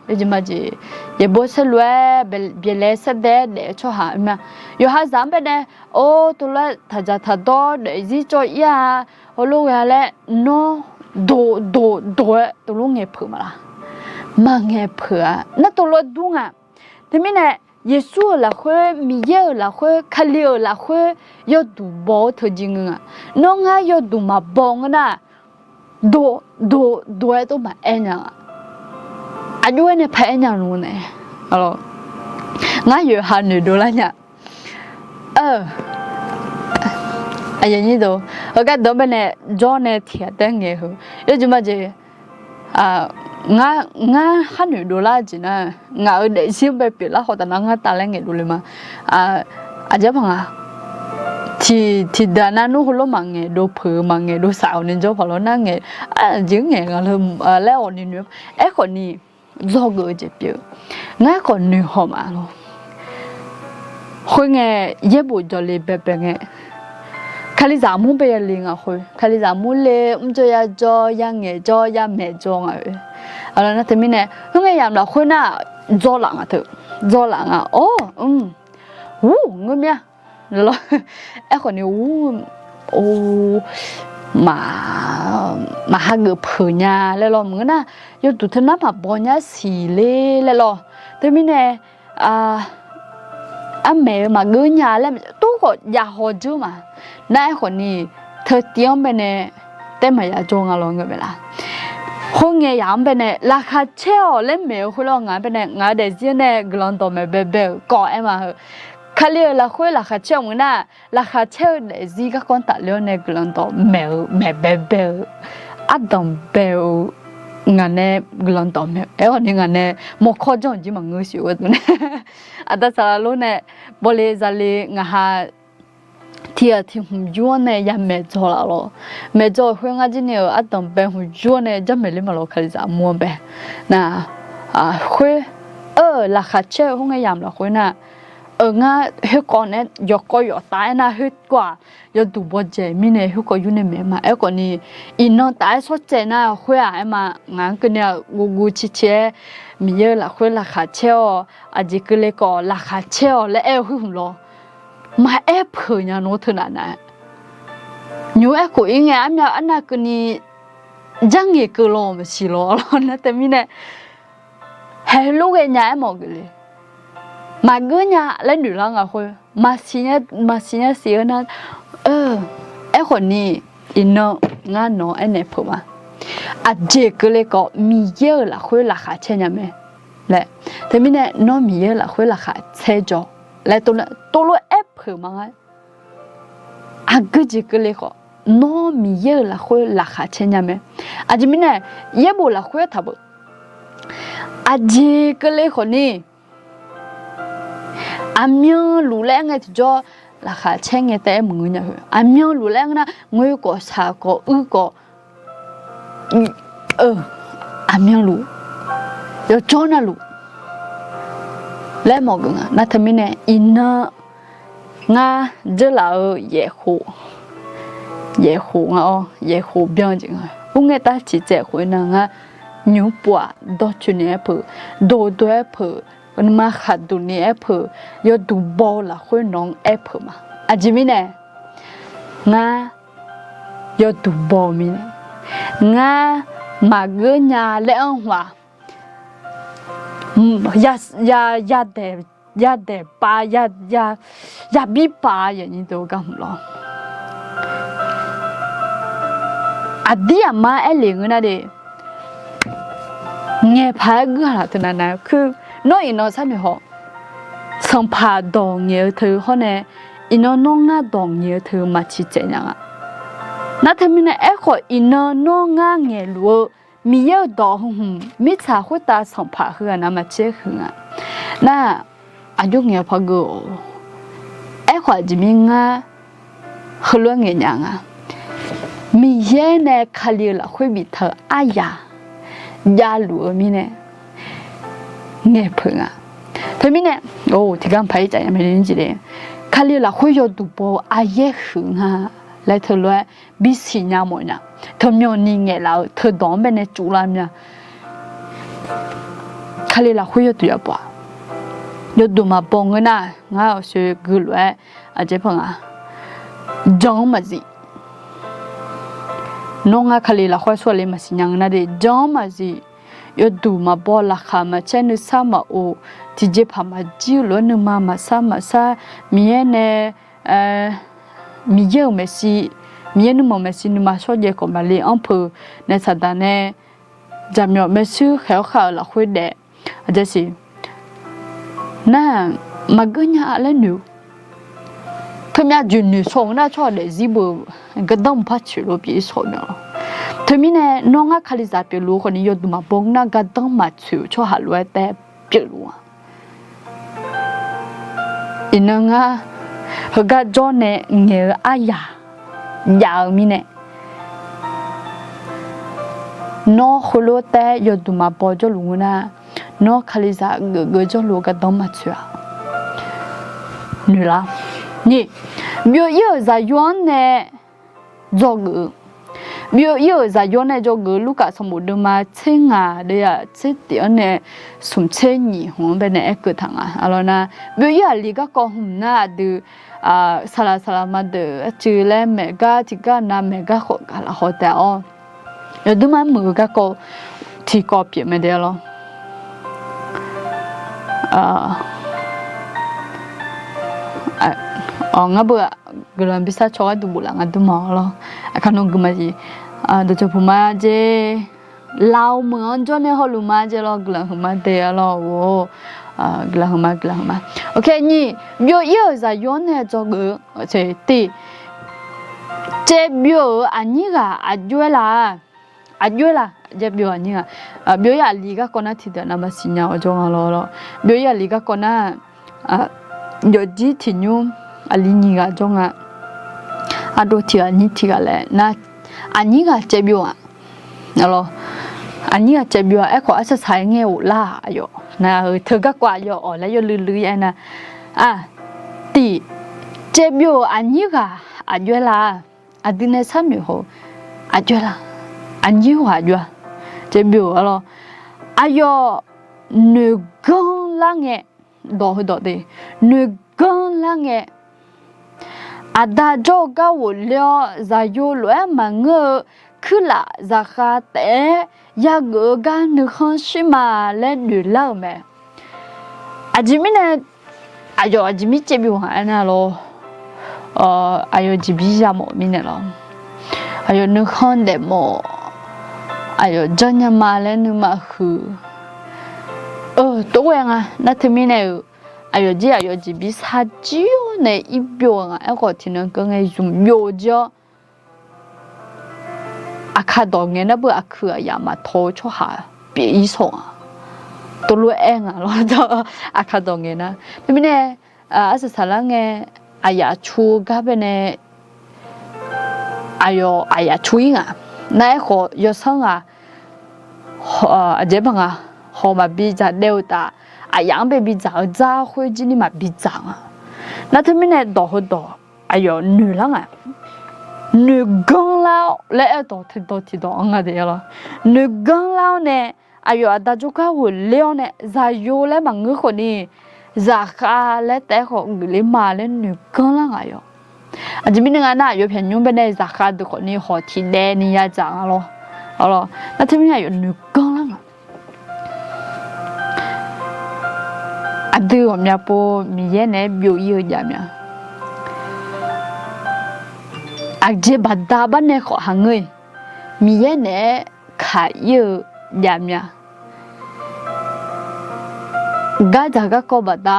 Yawjeq majeq, yaeqbawq saerlu-aer byaeqlaeq saerdaev-aer daef-eu tsawrhaq ma. Yawqha zaq-anr bae nae, or tov lof-aer taqdzaq taqdawr daefzir cawv-ir-a, heulof ghae laer nawr doq doq doq-aer tov lof ngaeq peuq maqlaq? Maqngaeq peuq-a. Nar tov lof-aer dur nga. Teumirnae Yeqsur-euq lafkhoer, Miqyaer-euq lafkhoer, Kali-euq lafkhoer yawduq baw-eu teu jir ngeur nga. Nawr ngar yawduq maqbaw ngeur nar, doq doq doq-aer tov maqaer nya-a. Aqjox-aer nae paq-aer nya nmr nae, ngar yawqha noeqdov lar nya. Heugar dawq-anr bae nae jawr nae tiq ghaq taef ngaeq heu. Yawjeq majeq, ngar, ngar khar noeqdov lar jeq nar, ngaq-euq daefzir-anr bae pyeuflar khawf taf nar ngar taf laer ngaeqdov le ma. Aqjeq paq nga, tiq, tiqdeuq nav nmr heulof maqngaeqdov peuq-eu maqngaeqdov saf-awq ni jawr paq lawr nar ngaeq, aqjeq-anr ngaeq nga laer awq ni noeq-a. Aerkhawf ni, dzawgeuf-eu jeq pyeuf-eu. Ngar khawf noeq haw ma lawr. Khoerngae, yaerbof jawq le baebae ngae, Kalizaq mur bae yale nga khoer. Kalizaq mur le, mrjawr yajawr, yangaeq jawr, yamaeq jawr nga-eu. Aqlawq nar teumirnae, khoerngae yamq lafkhoer nar, dzawlaf nga teu. Dzawlaf nga, or, mr, ur, ngeur mir-a. Lawr, aerkhawf ni, or, maq, maq hageuf peuq nya laer lawr maqngeur nar, yawduq teu nar maqbaw nya siq le laer lawr. Teumirnae, armaeq-eu maqgeur nya laer tov khawf jav haw dzeur ma. Nar aerkhawf ni, teu tiv-anr bae nae taef maqya jawr nga lawr ngeur mae laf. Khoerngae yamq-anr bae nae laqkhaq caer-awq laer maeq-eu khoerlof ngaq-anr bae nae ngaq-euq daefzir-anr nae guiqlanq dawq maeq baebae-euq kawv-aer ma heu. Kali-euq lafkhoer laqkhaq caer-awq maqngeur nar, laqkhaq caer-eu daefzir garkawv tafler-awr nae guiqlanq dawq maeq-eu maeq baebae-eu ardanq bae-eu ngaq nae guiqlanq dawq maeq-eu aerkhawf ni ngaq nae mawrkawr janr-euq jir maqngeur siq-eu gharduq nae, aqda saqlaq lor nae bawle zale ngaq ha tiq ghaq tiq hmq yur-anr nae yamaeq dzaw laf lawr. Maeq dzaw-euq khoer ngar jir ni-euq ardanq bae hmq yur-anr nae janrmaeq ler ma lawr Kalizaq mur-anr bae. Nar, khoer, eu, laqkhaq caer-eu khoerngae yamq lafkhoer nar, eu, ngar khoerkawv nae yawqkawv yawqtaf-aer nar khoerkawv-aq yawduq bawdzaeq mirnae khoerkawv yur nae maeq ma. Aerkhawf ni, iqnan taf-aer shawrcaev nar khoer-aq aer ma. Ngaq-anr keuvni-aq guvguv ciqciq-aer Miqyaer-eu lafkhoer laqkhaq caer-awq, aqjeq keuvle khawf laqkhaq caer-awq laer aer-eu khoer hmq lawr. Maqaer peuq nya nawr teu naf nav. Nymq-mr aerkhof-ir ngae armyav arnav keuvni janrngaeq keuv lawr maqsiq lawr lawr nar teumirnae, haeq lof ghaenya aermawf geuf le. Maqgeur nya laer noeq lar nga khoer, maqsiq nya siq-eu nar, aerkhawf ni, iqnan ngar nawq-anr aernaeq peuq ma. Aqjeq keuvle khawf Miqyaer-euq lafkhoer laqkhaq caer nya mae laer. Teumirnae nawr Miqyaer-euq lafkhoer laqkhaq caer jawr laer tov lof-aer peuq ma nga. Aqgeu jeq keuvle khawf nawr Miqyaer-euq lafkhoer laqkhaq caer nya mae. Aqjeq mirnae yaerbof lafkhoer taq beuq. Aqjeq keuvle khawf ni aqmyanluf laer aer ngae tiqjawr laqkhaq caer ngae taef-aer maqngeur nya-eu. Aqmyanluf laer aer ngeur nar ngoer khawf shaq khawf uir khawf, aqmyanluf yawqjawr navluf laer mawf geuf nga. Nar teumirnae iqnan ngar dzeurlaf-eu yaeqkhof, yaeqkhof nga-awr yaeqkhof byan jeq nga. Ur ngae tav ciqcaev khof-eu nar ngar nymq-mr pov-aq dawrcoeni aer peuq, dov dov-aer peuq, nuima khaqduq ni aer peuq, yawduq baw-eu lafkhoer nawq-anr aer peuq ma. Aqjeq mirnae ngar yawduq baw-eu mirnae, ngar maqgeur nya laer anr hmq-aq, ya, ya, yadaeq, yadaeq pav, ya, yabir pav yaqnyir deuq-eu gar hmq lawr. Aqdir aqma aer le ngeur nar de, ngaeqpaq-aer guir-aq laf teunav nav-eu kur, nawr iqnan sharnoeq haw. Sanqpaq dawq ngaeq-eu teu hawr nae, iqnan nawr ngar dawq ngaeq-eu teu maq ciqcaev nya nga. Nar teumirnae aerkhawf iqnan nawr ngar ngaeqluf-eu Miqyaer-euq dawq heu hmq mirtsaq khoertav sanqpaq heughaq nav maqcaer huiq nga. Nar, aqjox ngaeq-eu pargeu-awq. Aerkhawf aqjeq mir ngar heulof-aer ngaeq nya nga. Miqyaer nae Kali-euq lafkhoer biftaq-eu aryaq javluf-eu mirnae ngaeqpeuq nga. Teumirnae, tiqgar paq-ir caf nya mae jeq le. Kali-euq lafkhoer yawduq baw-eu aryaer huiq nga laer teulof-aer bisiq nya mawf nya. Teumyanq ni ngaeqlaf-eu teudawq-anr baenae cuvlar mya. Kali lafkhoer yawduq yabaw-aq, yawduq maqbaw ngeur nar, ngar awqsoer gui lof-aer aqjeq paq nga, jan-anr maqzif. Nawr ngar Kali lafkhoer aqsur aqli maqsiq nya ngeur nar de, jan-anr maqzif. Yawduq maqbaw, laqkhaq maqcaer, nuisar maqof, tiqjeqpaq maqjir-eu lof-aer nuima maqsar maqsar, Miqyaer nae, Miqyaer-euq maeqshi, Miqyaer nuirmanq maeqshi nuima shawrjaev khawf maqli anr peuq nae saqdaq nae jaqmyawf maershuir khaeq-awr khav-euq lafkhoer daef. Aqjeq siq nar-aq, maqgeur nya laer noeq-eu. Teumyav joeq noeq shaw-eu nar tsawrhaq daefzir beu gardanr maqpar tsoeq lof pyeuf-ir shaw mya lawr. Teumirnae nawr ngar Kalizaq pyeufluf-eu khawfni yawduq maqbaw nar gardanr maqtsoeq-euq tsawrhaq lof-aer taef pyeufluf-a. Iqnan ngar heugar jawr nae ngaeq-eu aryaq jav-eu mirnae, nawr heulof-aer taef yawduq maqbaw jawrluf ngeur nar, nawr Kalizaq geufgeuf jawrluf-eu gardanr maqtsoeq-a. Noeqlar. Nyiq, byov-ir-euq zaqyo-anr nae dzawgeuf-eu. Byov-ir-euq zaqyo-anr nae dzawgeuf-eu Lurkaf sanqbof deuvma tser ngaq deuvyaq tser tif-anr nae smq tser nyiq hmq-anr baenae aerkeuv taq nga. Aqlawq nar, byov-ir aqli garkawv hmq nar aqdui saqlaq saqlaq ma deuq arcuiv laer maeq gar tiqgar nav maeq gar khawf gaq laf haw taef-awr, yawdmr ma-aer muiq-eu garkawv tiqkawv pyeuf mae de lawr. Ngar beu-aq, guiqlanq bi sar caw gharduq bof laf ngar dmr ma lawr. Aqkar nawr guiqma jeq, dawqcawq puq ma jeq, laf-eu meuq-anr jawr nae hawluf ma jeq lawr, guiqlanq huiqma de lawr-or. Guiqlanq huiqma, guiqlanq huiqma. Ok, nyiq, byov-ir-euq zaqyo-anr nae dzawgeuf-eu, tiq, caev byov-euq aqnyir ghaq aq jov-aer la. Aq jov-aer la, caev byov aqnyir ghaq. Byov-ir aqli garkawv nar tiqdeuq navmaqsiq nya-awr jawr nga lawr lawr. Byov-ir aqli garkawv nar, yawfjir tiqnymr aqli nyiq ghaq jawr nga. Ardov tiq ghaq nyir tiq ghaq laer nar, aqnyir ghaq caev byov-aq. Aqnyir ghaq caev byov-aq, aerkhawf arsaq saq-aer ngae of lar-aq aqyawf. Nar-euq teu garkawv aqyawf awq laer yawluiv luiv-aer nar, tiq, caev byov-euq aqnyir ghaq aq jov-aer la. Aqdui nae sharnoeq haw-eu, aq jov-aer la. Aqnyir ghaq aq jov-a. Caev byov-euq arlawr, aqyawf noeqganr lar ngae, dawq heudawq de, noeqganr lar ngae, aqda jawr-eu gar ghofle-awr zaqyo lof-aer maqngeur-eu kuirlaf zaqkhav taef-aer yageuf-eu gar nuikhanr shir ma laer noeq lar-euq mae. Aqjeq mirnae, aqyawf aqjeq mir caev byov-aq aernar lawr, aqyawf jeqbir yamawf-eu mirnae lawr. aqyawf nuikhanr daefmawf, aqyawf janrnya ma laer nuima huiq. Eu, tov ghae nga. Nar teumirnae-euq aqyawf jir aqyawf jeq bi sar jir-awr nae ir byov-eu nga. Aerkhawf tiqnan keuv ngae zmq byov jir-awr, aqkar dawq ngae nar beu aqkuiq aqyaf maqtaw-eu tsawrhaq pyeuf-ir sawq nga. Tov lof-aer nga lawr, aqkar dawq ngae nar. Teumirnae arsaq saqlar ngae, aqyaf cu-eu gar baenae aqyawf aqyaf cu-ir nga. Nar aerkhawf yawsanr ghaq aqjeq baq nga, hawq maqbi dzaq daev-eu taf, aqyaf-anr bae bidzaq-eu dzar khoer jir ni maqbi dzaq nga. Nar teumirnae dawq heudawq aqyawf noeq lar nga. Noeqganr lar-awr laer aer-eu dawq tiqdawq tiqdawq-anr nga de lawr. Noeqganr lar-awr nae aqyawf aqda jawrgar ghofler-awr nae zaqyo laer maqngeur khawf ni, zaqkhav laer taef-aer khawf geufler ma laer noeqganr lar nga yawq. Aqjeq mirnae nga nar, aqyawf pyaq nymr baenae zaqkhav deuq khawf ni hawq tiqdaev ni yadzaq nga lawr. Nar teumirnae aqyawf noeqganr lar nga. Aqdui ghawqmya pov Miqyaer naeq-aer byov-ir-eu javmya. Aqjeq baqda bar nae khawf haq ngeur-iq, Miqyaer naeq-aer kaq-ir-eu javmya. Gardzaq garkawv baqda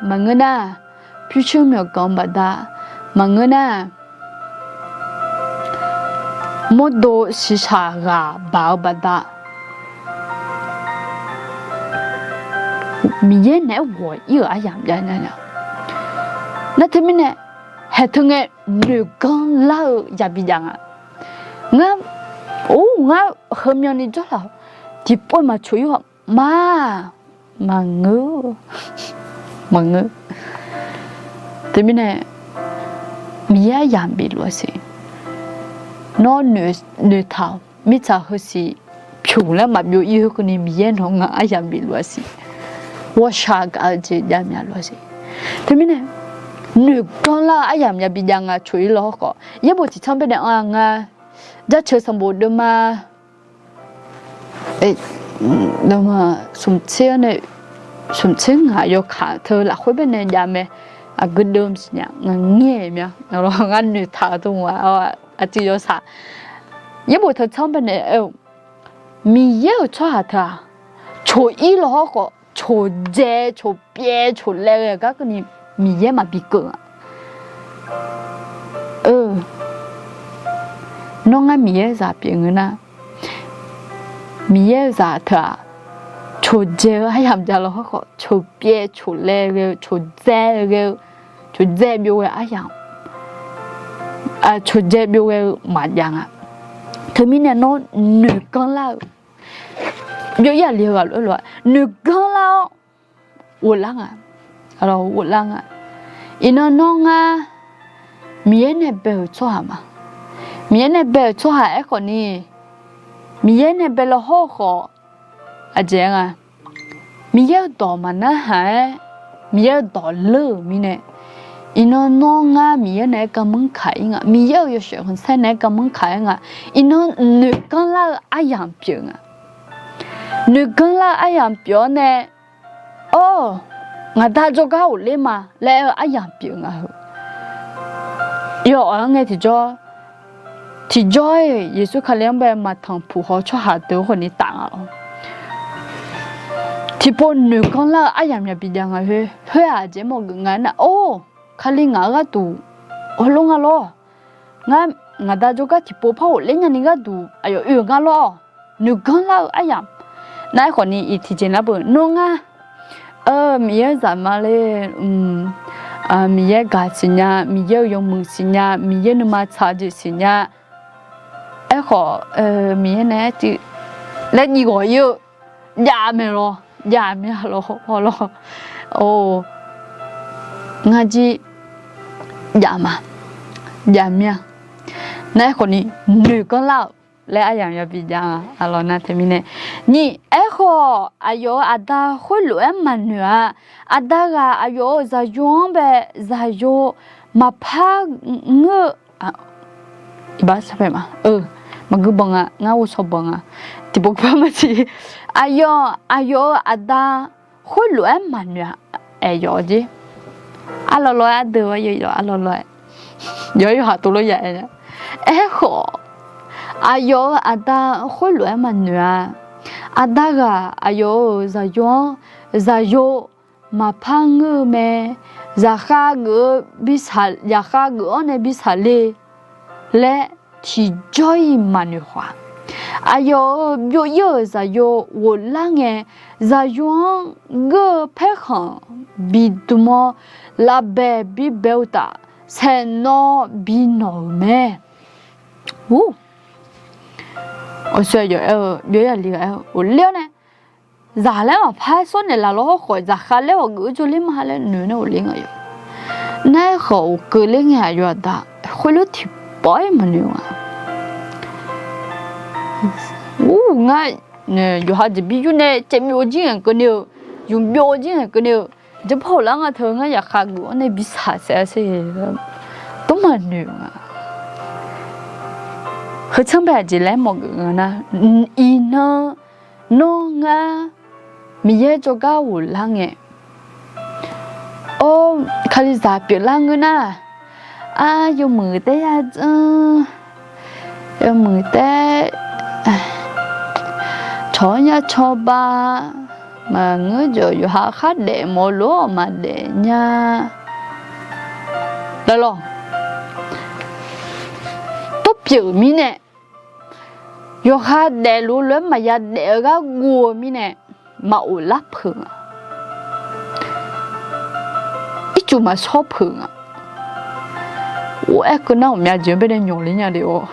maqngeur nar, pyurshuir myawqganq baqda maqngeur nar, mawrdo shiqshaq ghaq baq-eu baqda, Miqyaer naeq-aer ghawq-ir-euq aryamq javnya nya. Nar teumirnae, haeq teu ngae noeqganr lar-eu yabi jav nga. Ngar, or, ngar heumyanni jawrlaf-awq, tiqpov-aer maqcoq-ir-awq ma. Maqngeur, maqngeur. Teumirnae, Miqyaer aryamq bif lof-a siq. Nawr noeqtaq-awq. Mirtsaq heusiq pyuq laer maqbyov-ir khoerkeuvni Miqyaer nawq nga aryamq bif lof-a siq. Ghawqshaq gaq-eu jeq javmya lof-a siq. Teumirnae, noeqganr lar-eu aryamq yabi jav nga coq-ir lawr hawrkhawf, yaerbof tiqtsanr baenae anr-a ngar, Jaceuq sanqbof deuvma smq tser-anr nae smq tser ngaq yawkaq teu lafkhoer baenae jav mae. Aqgeu deuvma siqnya ngaq ngaer mya. Ngar noeqtaq-eu teu nga, aqcuiv yawshaq. Yaerbof teu tsanr baenae aer-eu, Miqyaer-euq tsawrhaq teu-aq, coq-ir lawr hawrkhawf, coqdzae coqpyaev coqlaev ghae-eu gar keuvni Miqyaer maqbi keuv-a. Eu, nawr ngar Miqyaer-eu zaq pyeuf ngeur nar, Miqyaer-eu zaq teu-aq, coqdzae-eu aryamq jav lawr hawrkhawf, coqpyaev coqlaev ghae-eu, coqdzae ghae-eu, coqdzae byov ghae aryamq, coqdzae byov ghae-eu maqjav nga. Teumirnae nawr noeqganr lar-eu, byov-ir aqli-eu ghaq lof-aer lof-a noeqganr lar-awr ghoflar nga. Ghoflar nga. Iqnan nawr ngar Miqyaer nae bae-euq tsawrhaq ma. Miqyaer nae bae-euq tsawrhaq aerkhawf ni, Miqyaer nae bae lawr hawrkhawf, aqjeq-aer nga, Miqyaer-euq dawq maqnarhaq-aer, Miqyaer-euq dawq leur-euq mirnae, iqnan nawr ngar Miqyaer naeq-aer garmanr kaq-ir nga. Miqyaer-euq yawshaef khanqsaer naeq-aer garmanr kaq-aer nga. Iqnan noeqganr lar-eu aryamq pyeuf nga. Noeqganr lar-eu aryamq pyeuf-awr nae, or, ngaq da jawrgar ghofler ma laer aer-eu aryamq pyeuf nga heu. Yawf-anr ngae tiqjawr, tiqjawr-iq Yeqsur Kali-anr bae maqtanq puq haw-eu tsawrhaq deuq khawf ni taf nga lawr. Tiqpov noeqganr lar-eu aryamq maqbi jav nga khoer, khoer-aq aqjeq mawf geuf nga nar, or, Kali ngaq-eu gharduq heulof nga lawr. Ngar ngaq da jawrgar tiqpov par ghofler nyani gharduq aqyawf oe-eu nga lawr. Noeqganr lar-eu aryamq. Nar aerkhawf ni iq tiqjeq nar beu nawr ngar, Miqyaer-eu zaq ma le, Miqyaer gaq siqnya, Miqyaer-eu yawmuiq siqnya, Miqyaer nuima tsaq-eu jeq siqnya. Aerkhawf, Miqyaer nae aer tiq laer jiv ghawq-ir-eu jav mae lawr, jav mir-a lawr, lawr. Or, ngar jir jav ma, jav mir-a. Nar aerkhawf ni noeqganr lar-euq laer aryamq yabi jav-a lawr nar teumirnae. Nyiq, aerkhawf aqyawf-euq aqda khoerlof-aer maqnoeq-a. Aqda ghaq aqyawf-euq zaqyo-anr bae zaqyo maqpar ngeur-eu, iqbax sanqpaeq ma, eu, maqgui banq nga, ngar ghovshaw banq nga, tiqpov par maqsiq. Aqyawf, aqyawf-euq aqda khoerlof-aer maqnoeq-a. Aeq, yawf-eu jer, arlawr lawr-aer ardeuv-aer yawf, arlawr lawr-aer yawf-aer yawqha tov lof ya aer nya. Aerkhawf Aqyawf-euq aqda khoerlof-aer maqnoeq-a. Aqda ghaq aqyawf-euq zaqyo-anr, zaqyo maqpar ngeur-eu mae. Zaqkhav geuf-eu bi saq, zaqkhav geuf-awr nae bi saqle laer tiqjawr-iq maqnoeq khawf-a. Aqyawf-euq byov-ir-euq zaqyo ghoflar ngae, zaqyo-anr geur-eu paerkhanq bidm-awr, lavbae bibae-eu uqtaf, saeqnawv binawq-euq mae. Ur, awqshoe aqyawf aer-eu byov-ir aqli ghaq aer-eu ghofler-awr nae, zaq laer maqpar sawr naeqlaf lawr hawrkhawf, zaqkhav laer ghawqgeuf-eu jawrler ma laer noeq nae ghofler nga yawq. Nar-aer khawf ghofkeuv ler ngae aqyawf aqda khoerlof tiqpawf-aer maqnoeq nga. Ur, ngar yawqha jeqbir yur nae caevbyov jir ngaeq keuvni-eu, yumqbyov jir ngaeq keuvni-eu, jawrpaw lar nga teu ngar zaqkhav geuf-awr nae bi saq saef-a sher, tov maqnoeq nga. Heu tsanr bae aqjeq laer mawf geuf nga nar, iqnan nawr ngar Miqyaer jawrgar ghoflar ngae, or, Kalizaq pyeuflar ngeur nar, ar, yawmuiq taer ya janr, yawmuiq taer cawq-anr ya cawba, maqngeur jawq yawqha khardaef mawf-eu lof-awr maqdaef nya laer lawr. Tov pyeuf mirnae, yawqha daefluf lof-aer maqya daef-eu gharduq-eu mirnae, maqghoflar peuq nga. Ircuf maqshawr peuq nga. Or, aer keuv nar ghawqmya jeq-anr baenae nyawq ler nya le-awr,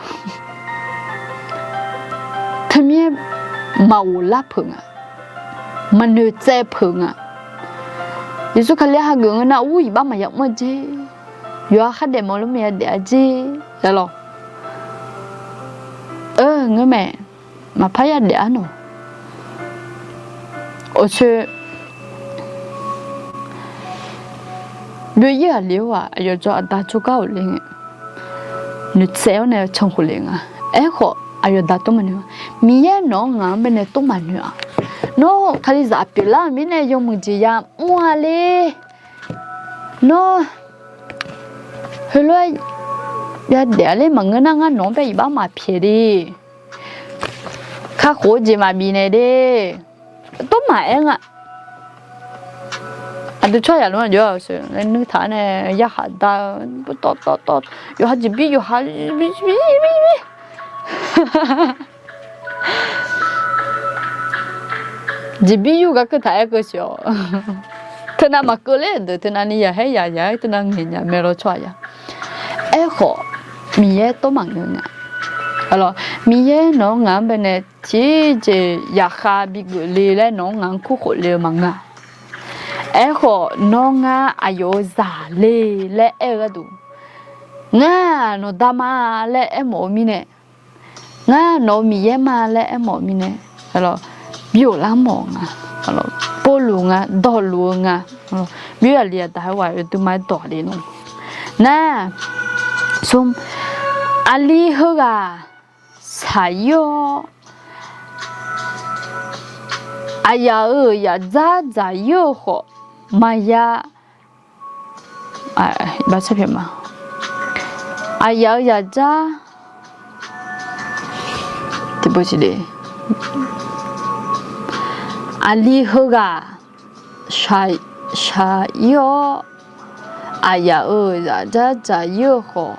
teumirnae maqghoflar peuq nga. Maqnoeq tsaev peuq nga. Yeqsur Kali hageuf ngeur nar, ur, iqbax maqya mr-a jer. Yawqha khardaef mawf lof maqya daef-a jer laer lawr. Ngeur mae, maqpar ya daef-ar nawq. Awqshoe byov-ir aqli-awr ghaq aqyawf jawr aqda jawrgar ghofler ngae, noeqtsaev-awr nae cankhof le nga. Aerkhawf aqyawf da tov maqnoeq-a. Miqyaer nawq-anr ngaq-anr baenae tov maqnoeq-a. Nawr Kalizaq pyeuflar-euq mirnae yawmuiq jeq ya mr-a le. Nawr heulof-aer ya daef-a ler maqngeur nar, ngar nawq-anr bae iqbax maqpyaeq de. Kakhof-eu jeq maqbif naeq de. Tov maqaer nga. Aqdui tsawrhaqzaq lor-aq jawr-aq, nuir taq-aer nae yarkhaq dar-eu, tawv tawv tawv, yawqha jeqbir yawqha jeqbir yur gar keuv taq-aer keuv siq-awq. Teunav maqkeuv ler deuq, teunav ni yaqhaer yaqyaq-aer teunav ngaeq nya mae lawr tsawrhaqzaq. Aerkhawf, Miqyaer tov maqngeur nga. Miqyaer nawq-anr ngaq-anr baenae tiqjeq zaqkhav bigeuf le laer nawq-anr ngaq-anr kurkhof le-eu maqngeur-a. Aerkhawf, nawr ngar aqyawf-euq zaq le laer aer-eu gharduq, ngar nawqda ma laer aermawf-eu mirnae, ngar nawq-eu Miqyaer ma laer aermawf-eu mirnae, byov lar mawf nga. Pawrluv nga, dawqluf-eu nga. Byoer aqli aqda-aer ghaq yawduima-aer dawq le nmr. Nar, smr, aqli heughaq shaq-ir-awr, aqyaf-euq yaf dzar dzaq-ir-eu khawf maqya, aqyaf-euq yaf dzar, aqli heughaq shaq-ir-awr, aqyaf-euq yaf dzar dzaq-ir-eu khawf,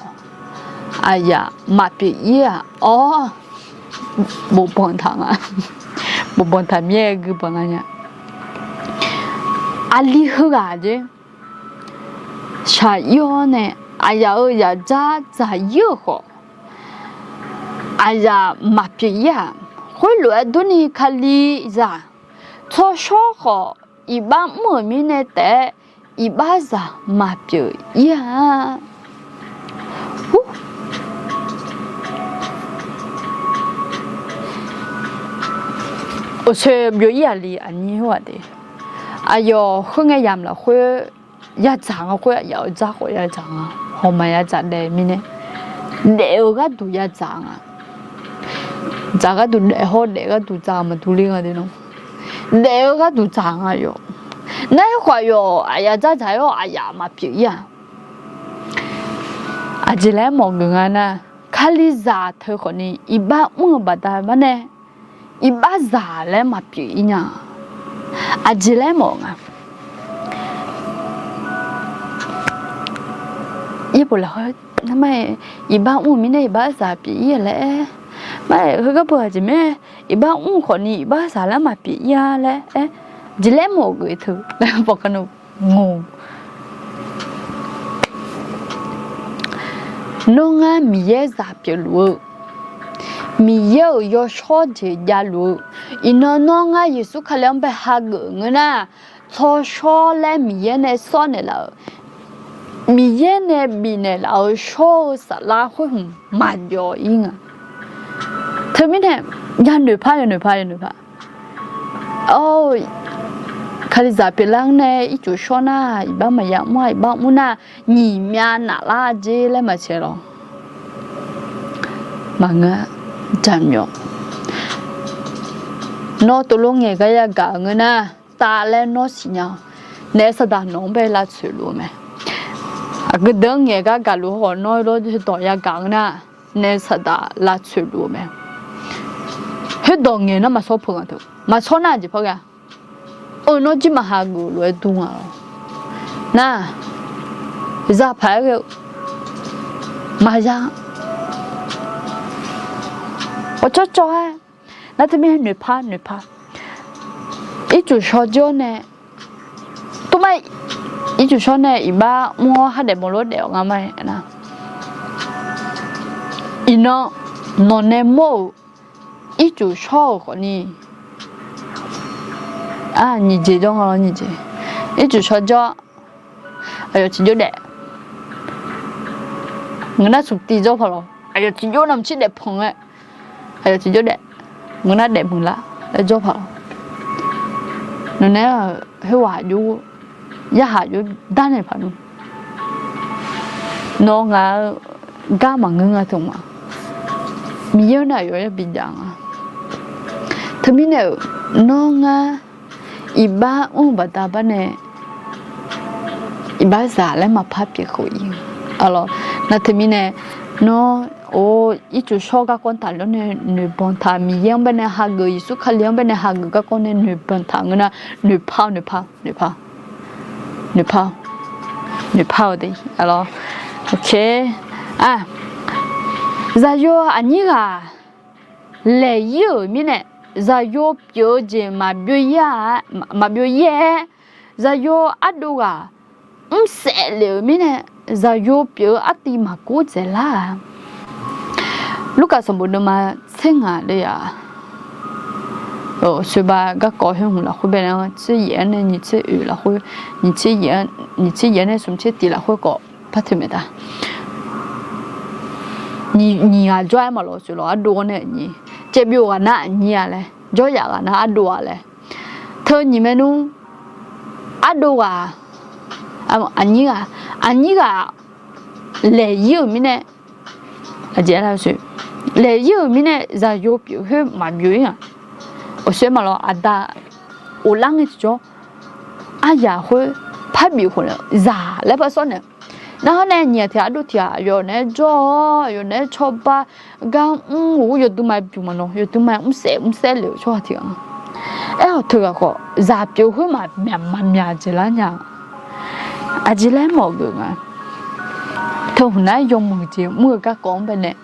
aqyaf maqpyeuf-ir-aq. Awr, bofbanq taq nga. Bofbanq taq mir-aer guibanq nga nya. Aqli heughaq jeq shaq-ir-awr nae, aqyaf-euq yaf dzar dzaq-ir-eu khawf, aqyaf maqpyeuf-ir-aq. Khoerlof-aer durni Kalizaq tsawrshawr khawf iqbax mr-euq mirnae taef-aer, iqbaxzaq maqpyeuf-ir-a. Awqsoe byov-ir aqli aqnyir hawr-aq de, aqyawf khoerngae yamq lafkhoer yadzaq nga khoer, aqyaf-euq dzar khawf yadzaq nga. Hawq maqya dzaq daef mirnae, daef-eu gharduq yadzaq nga. Dzaq gharduq daef hawr daef gharduq dzaq maqdur ler nga de nawr. Daef-eu gharduq dzaq nga yawq. Nar-aer khawf aqyawf aqyaf dzardzaq-aer-awr aqyaf maqpyeuf-ir-aq. Aqjeq laer mawf geuf nga nar, Kalizaq teu khawfni iqbax mr-eu baqda bar nae, iqbaxzaq laer maqpyeuf ir nya. Aqjeq laer mawf nga. Yaerbof lafkhoer, iqbax mr-eu mirnae iqbaxzaq pyeuf ir-a laer, mar-aer heugar beu aqjeq mae, iqbax mr khawfni iqbaxzaq laer maqpyeuf ir-a laer aer, jeq laer mawf geuf teu laer bawq ka nu ngoq. Nawr ngar Miqyaer zaq pyeufluf-eu, Miqyaer-euq yawshawr jeq javluf-eu, iqnan nawr ngar Yeqsur Kali-anr bae hageuf ngeur nar, tsawrshawr laer Miqyaer nae sawr naeqlaf-euq, Miqyaer nae bifnaeq laf-euq shawr-eu saflar khoer hmq maqjawv ir nga. Teumirnae, yanoeq par, yanoeq par, yanoeq par. Or, Kalizaq pyeuflar-anr nae ircuf shawr nar, iqbax maqya mr-a, iqbax mr nar, nyiq myav naflar jer laer maqtsaeq lawq. Maqngeur, jaqmyawf. Nawr tov lof ngaeq gar yagaq-eu ngeur nar, tav laer nawr siqnya-awq. Naef saqdaq nawq-anr bae lavtsoeq luf-eu mae. Aqgeu deuq-anr ngaeq gar gaqluf-eu khawf nawr lof heudawq yagaq-eu nar, naef saqdaq lavtsoeq luf-eu mae. Khoerdawq ngaeq nar maqshawr peuq nga teu. Maqshawr nar jeq par ghae-a. Eu, nawr jir maqha geuf lof-aer dur nga lawr. Nar, zaqpaq-aer ghae-eu maqya. Awqcawq cawv-aer, nar teumirnae noeqpar noeqpar. Ircuf shawr jawr nae, tov mar, ircuf shawr nae iqbax mr-awr khardaef mawrlof daef-awq nga ma-aer nar. Iqnan, nawq nae mawr-euq ircuf shawr-euq khawfni, a, nyiq jeq jawr nga lawr, nyiq jeq. Ircuf shawr jawr, aqyawf tiqjawr daef. Ngeur nar smq tiv jawr paq lawq. Aqyawf tiqjawr navmaqtser daef panq-aer, aqyawf tiqjawr daef. Ngeur nar daef muiqlar laer jawr paq lawq. Nawq nae-aq, khoerghaq jov, yarhaq jov darnaeq paq nmr. Nawr ngaq-eu gar maqngeur nga teu ma. Miqyaer nae aqyawf yar bijav nga. Teumirnae-euq, nawr ngar iqbax mr-eu baqda bar nae, iqbaxzaq laer maqpar pyeuf khof ir-eu. Aqlawq, nar teumirnae, nawr, or, ircuf shawr garkawv tafler nae noeqbanq taq, Miqyaer-anr bae nae hageuf, Yeqsur Kali-anr bae nae hageuf garkawv nae noeqbanq taq ngeur nar, noeqpar, noeqpar, noeqpar, noeqpar, noeqpar-eu de. Aqlawq, ok. A, zaqyo aqnyir ghaq laeq ir-euq mirnae, zaqyo pyeuf-eu jeq maqbyov ir-a, maqbyov ir-aer, zaqyo ardov ghaq mrsaef lef-euq mirnae, zaqyo pyeuf-eu artiv maqgor dzaeqlar-a. Lurkaf sanqbof deuvma tser ngaq le-aq, soeba garkawv khoer hmq lafkhoer bae nar, tser yaef-anr nae nyiq tser oeq lafkhoer, nyiq tser yaef-anr, nyiq tser yaef-anr nae smq tser tiq lafkhoer khawf par teu maeq ta. Nyiq ghaq jawr-aer maqlawq, seuqlawq ardov-anr nae aqnyir, caevbyov ghaq nar aqnyir-a laer, jawryaf ghaq nar ardov-a laer. Teu nyiq maernmr, ardov ghaq, aqnyir ghaq, aqnyir ghaq laeq ir-euq mirnae, laeq ir-euq mirnae zaqyo pyeuf khoer maqbyov ir-aq. Awqshoer maqlawq aqda ghoflar ngae tiqjawr, aryaq khoer parbif khof nae zaq laer par sawr naeq. Narhaq nae nyiq ghaq tiq ghaq ardov tiq ghaq aqyawf naeq-aer jawr-awr, aqyawf naeq-aer cawba gar mr-eu yawduima bymq maqnawq, yawduima mrsaef mrsaef lef-euq tsawrhaq tiq ghaq. Aer-awq teughaq khawf zaq pyeuf khoer maqmyaq maqmyaq jeq lar nya. Aqjeq laer mawf geuf nga. Teu hmq nar yawmuiq jeq mr-eu garkawv-anr bae nae,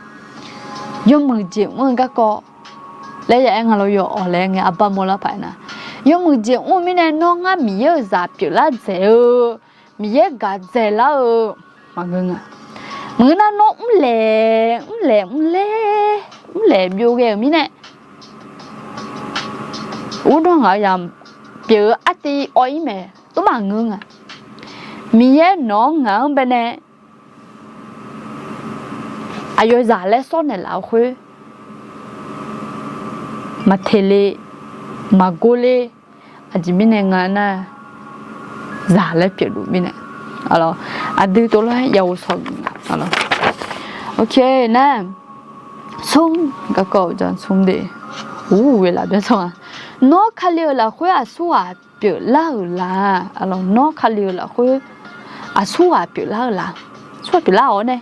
yawmuiq jeq mr-eu garkawv laer ya aer nga lawr, yawawq laer ngae arbar mawrlar paq-aer nar, yawmuiq jeq mr-eu mirnae nawr ngar Miqyaer-euq zaq pyeuflar dzaeq-eu Miqyaer gaq dzaeqlar-eu maqngeur nga. Maqngeur nar nawr mrlaeq mrlaeq mrlaeq mrlaeq byov ghae-euq mirnae, urdawr ngaq-eu yaq pyeuf-eu artiv awv ir mae, tov maqngeur nga. Miqyaer nawq-anr ngaq-anr bae nae aqyawf zaq laer sawr naeqlaf-eu khoer maqteq le, maqgor le. Aqjeq mirnae nga nar, zaq laer pyeufluf mirnae, aqdui tov lof-aer yaw sawq, ok nar, smr garkawv ja smr de, uq ghae laf byaer sawr nga. Nawr Kali-euq lafkhoer aqsurghaq pyeuflar-euq la? Nawr Kali-euq lafkhoer aqsurghaq pyeuflar-euq la? Aqsurghaq pyeuflar-awr nae,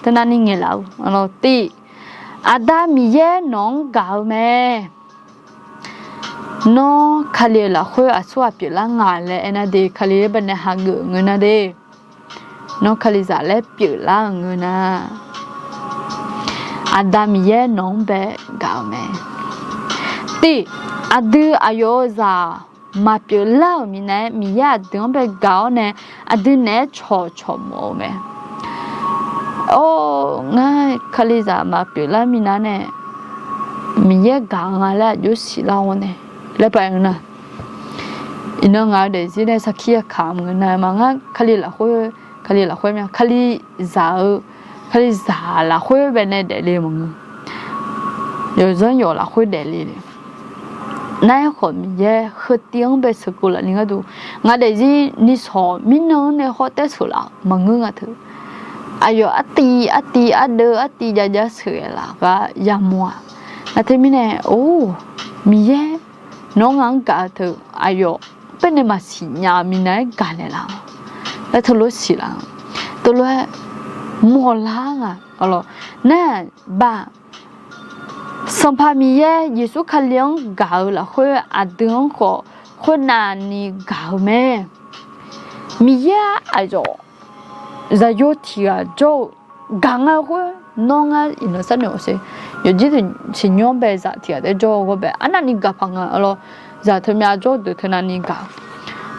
Teunavni ngaeqlaf-eu, tiq, Aqda Miqyaer nawq-anr gaq-eu mae. Nawr Kali-euq lafkhoer aqsur ghaq pyeuflar nga laer aernar de, Kali-anr baenae hageuf ngeur nar de, nawr Kalizaq laer pyeuflar-euq ngeur nar, Aqda Miqyaer nawq-anr bae gaq-eu mae. Tiq, aqdui aqyawf-euq zaq maqpyeuflar-euq minav-aer Miqyaer aqdui-anr bae gaq-awr nae, aqdui naeq-aer cawqcawq mawf-eu mae. Or, ngar Kalizaq maqpyeuflar minav nae Miqyaer gaq-eu nga laer aqjox siqlar-awr nae laer paq-aer nar, iqnan ngaq-eu daefzir nae sarkir yakaq maqngeur nar ma, ngar Kali lafkhoer, Kali lafkhoer mya, Kalizaq-eu, Kalizaq lafkhoer baenae daefle maqngeur. Yawqzanr yawq lafkhoer daefle le. Nar-aer khawf Miqyaer heutiv-anr bae sheuqkeuv lafni gharduq, ngaq daefzir nisawq mirnan-anr nae hawr taer sheuq laf maqngeur nga teu. Aqyawf artiv artiv ardeuv artiv jav jav sheuqghae laf gar yamawr-aq. Nar teumirnae, or, Miqyaer nawr ngaq-anr gaq-eu teu, aqyawf baenae maqsiq nya-eu minav-aer gaqnaeq laf-a laer teulof siqlar-a. Teulof-aer mawrlar nga. Nar-aq, Baq, Sanqpaq Miqyaer Yeqsur Kali-anr gaq-eu lafkhoer aqdui-anr khawf khoernavni gaq-eu mae. Miqyaer-aq, aqyawf zaqyo tiq ghaq jawr-eu gaq nga khoer, nawr ngar iqnan sharnoeq-awq sher. Yawqjir tiq nymr bae zaq tiq ghaq taef jawr-eu ghawr bae arnavni gaq paq nga lawr. Zaq teumyav jawr-eu deuq teunavni gaq.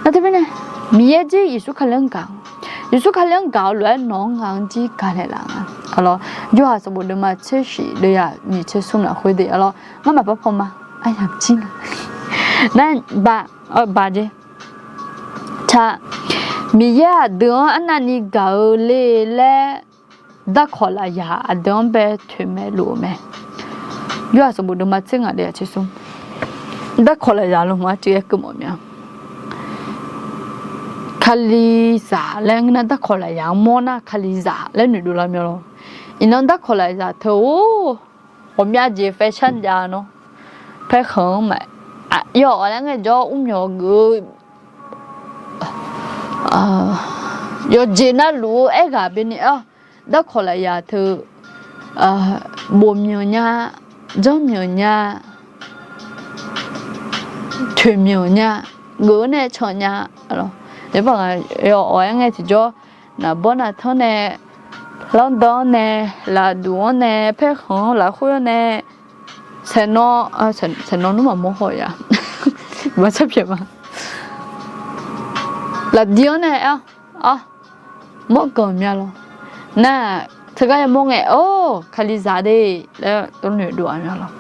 Nar teumirnae, Miqyaer jir Yeqsur Kali-anr gaq, Yeqsur Kali-anr gaq-eu lof-aer nawq-anr ngaq-anr jir gaqnaeq laf nga. Lawr, yawhaq sanqbof deuvma tser shif deuvyaq nyiq tser smr lafkhoer de lawr, ngar maqpar paw ma. Aryamq jir nga. Nar, baq, baq jeq. Taq, Miqyaer aqdui-anr arnavni gaq-eu le laer darkawq lafyaq aqdui-anr bae toeqmaeq luf-eu mae. Yawhaq sanqbof deuvma tser ngaq deuvyaq tser smr. Darkawq lafyaq lo hmq-anr tsuif-aer keuv mawf mya. Kalizaq laer ngeur nar, darkawq lafyaq-anr mawr nar kalizaq laer noeqdov lar mya lawr. Iqnan darkawq lafyaq teu-or, ghawqmya jeq fashion jav nawr, paerkhanq-anr ma, yawf-awq laer ngaejawr mrmyawq geuf-eu yawqjeq navluf-eu aerghaq beni-awr, darkawq lafyaq teu, bofmyanq nya, janrmyanq nya, toeqmyanq nya, geuf-eu nae can nya. Yawf-awq aer ngae tiqjawr, naqbawr naqtanr nae, lanrdan-anr nae, lafduq-anr nae, paerkhanq-anr lafkhoer-anr nae, saeqnawv, saeqnawv nmr maqmawr haw-a, maqsar pyaeq ma. Lafdi-anr nae, a, mawr ganq mya lawr. Nar, teugar yamawr ngae, or, kalizaq de laer tov noeqdov-a mya lawr.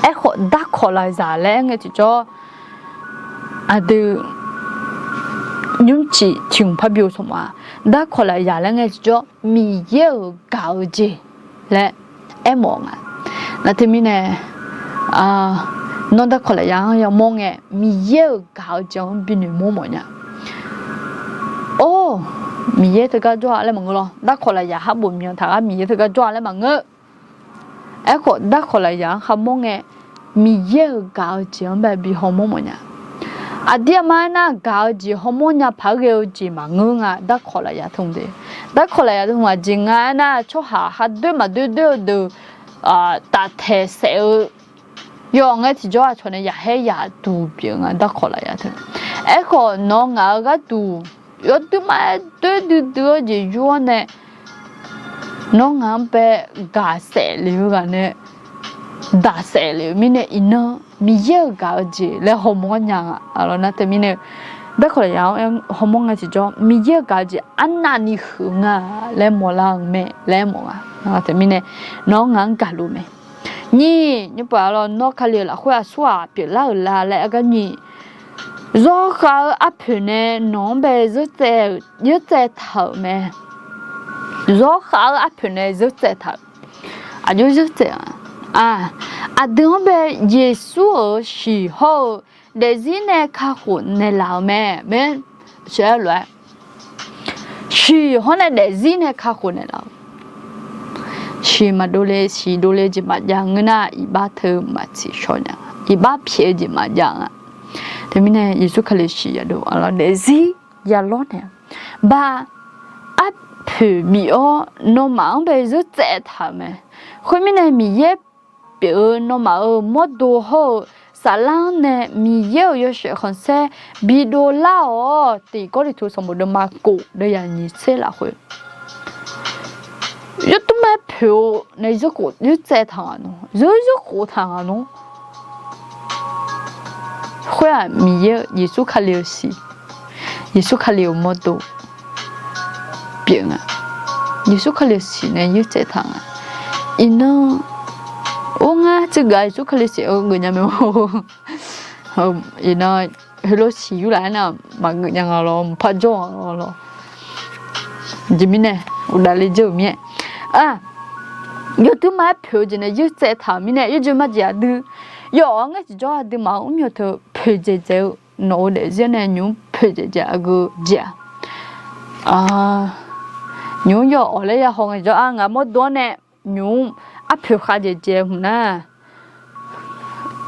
Aerkhawf, darkawq lafyaq laer aer ngae tiqjawr, aqdui nymrcif tiq hmq parbi-eu sanqbof-a. Darkawq lafyaq laer ngae tiqjawr, Miqyaer-euq gaq-eu jeq laer aermawf nga. Nar teumirnae, nawr darkawq lafyaq-anr yamawr ngae, Miqyaer-euq gaq-eu jeq-anr binoeq mawr mawf nya. Or, Miqyaer teugar jawr-a laer maqngeur lawr. Darkawq lafyaq kharbofmyanq taq gar Miqyaer teugar jawr-a laer maqngeur. Aerkhawf, darkawq lafyaq-anr kharmawr ngae, Miqyaer-euq gaq-eu jeq-anr bae bi hawmawr mawf nya. Aqdir aqma aernar, gaq-eu jeq hawmawr nya paq-aer ghae-eu jeq maqngeur nga. Darkawq lafyaq teu hmq de, darkawq lafyaq teu hmq aqjeq nga aernar, tsawrhaq khardoer maqdoer doer-eu deuq taftaeq saef-eu, yawf ngae tiqjawr aqcawq nae yaqhaer yaqduq pyeuf nga. Darkawq lafyaq teu, aerkhawf nawq ngaq-eu gharduq yawduima-aer doer duidui-awr jeq yur-awr nae, nawr ngaq-anr bae gaq saef lef-eu ghaq nae daq saef lef-eu mirnae, iqnan Miqyaer-euq gaq-eu jeq laer hawmawr nya nga. Nar teumirnae, darkawq lafyaq-anr hawmawr ngae tiqjawr, Miqyaer-euq gaq-eu jeq arnavni huiq nga laer mawrlar-eu mae laer mawf nga. Teumirnae, nawr ngaq-anr gaqluf mae. Nyiq, nymrpov-a lawr, nawr Kali-euq lafkhoer aqsurghaq pyeuflar-euq la laer aer gar nyiq, zawrkhav-eu arpoeq nae nawq-anr bae zeur tsaev taq-euq mae. Zawrkhav-eu arpoeq nae zeur tsaev taq-euq, aqjox zeur tsaev-a. Aqdui-anr bae Yeqsur-euq shiq hawr-eu daefzir nae kakhof naeqlaf-euq mae. Maeq, sheuq-aer lof-aer, shiq hawr nae daefzir nae kakhof naeqlaf-euq. Shiq maqdov le, shiq dovle jeq maqjav ngeur nar, iqbax teu maqtsiq shaw nya, iqbax pyaeq-eu jeq maqjav nga. Teumirnae Yeqsur Kali shiq yadov daefzir yalawr naeq-a. Baq, arpoeq poeq bif-awr nawmaf-anr bae zeur tsaev taq-euq mae. Khoermirnae, Miqyaer pyeuf-eu nawmaf-euq mawrdo hawr-eu saflar-anr nae Miqyaer-euq yawshaef khanqsaer bidov lar-awq. Tiq Gawrliqtu sanqbof deuvma kof deuv yaq nyiq tser lafkhoer, yawtmr ma-aer poeq-eu nae zeur khof zeur tsaev taq ngaq nawr, zeur zeur khof taq ngaq nawr. Khoer-aq, Miqyaer-eu Yeqsur Kali-euq siq, Yeqsur Kali-euq mawrdo pyeuf nga. Yeqsur Kali-euq siq nae zeur tsaev taq nga. Iqnan, or ngar teugar Yeqsur Kali siq-eu geuf nya mae. Iqnan, heulof siq yurlaf-aer nar maqgeuf nya nga lawr, mqpar jawr-a lawr. Jeq mirnae, uqdaf le dzeur-euq mir-aer, yawtmr ma-aer poeq-eu jeq nae zeur tsaev taq-euq mirnae, yawjeq majeq aqdui yawf-awr ngae tiqjawr aqduimaf-euq mrmyawq teu poeqdzaeq dzaeq-eu, nawq-eu daefzir nae nymq-mr poeqdzaeq dzaeq aqgeu jeq-aq, nymq-mr yawf-awq laer ya haw ngae tiqjawr-a, ngaq mawrdo-anr nae nymq-mr arpoeq khavdzaeq dzaeq hmq nar,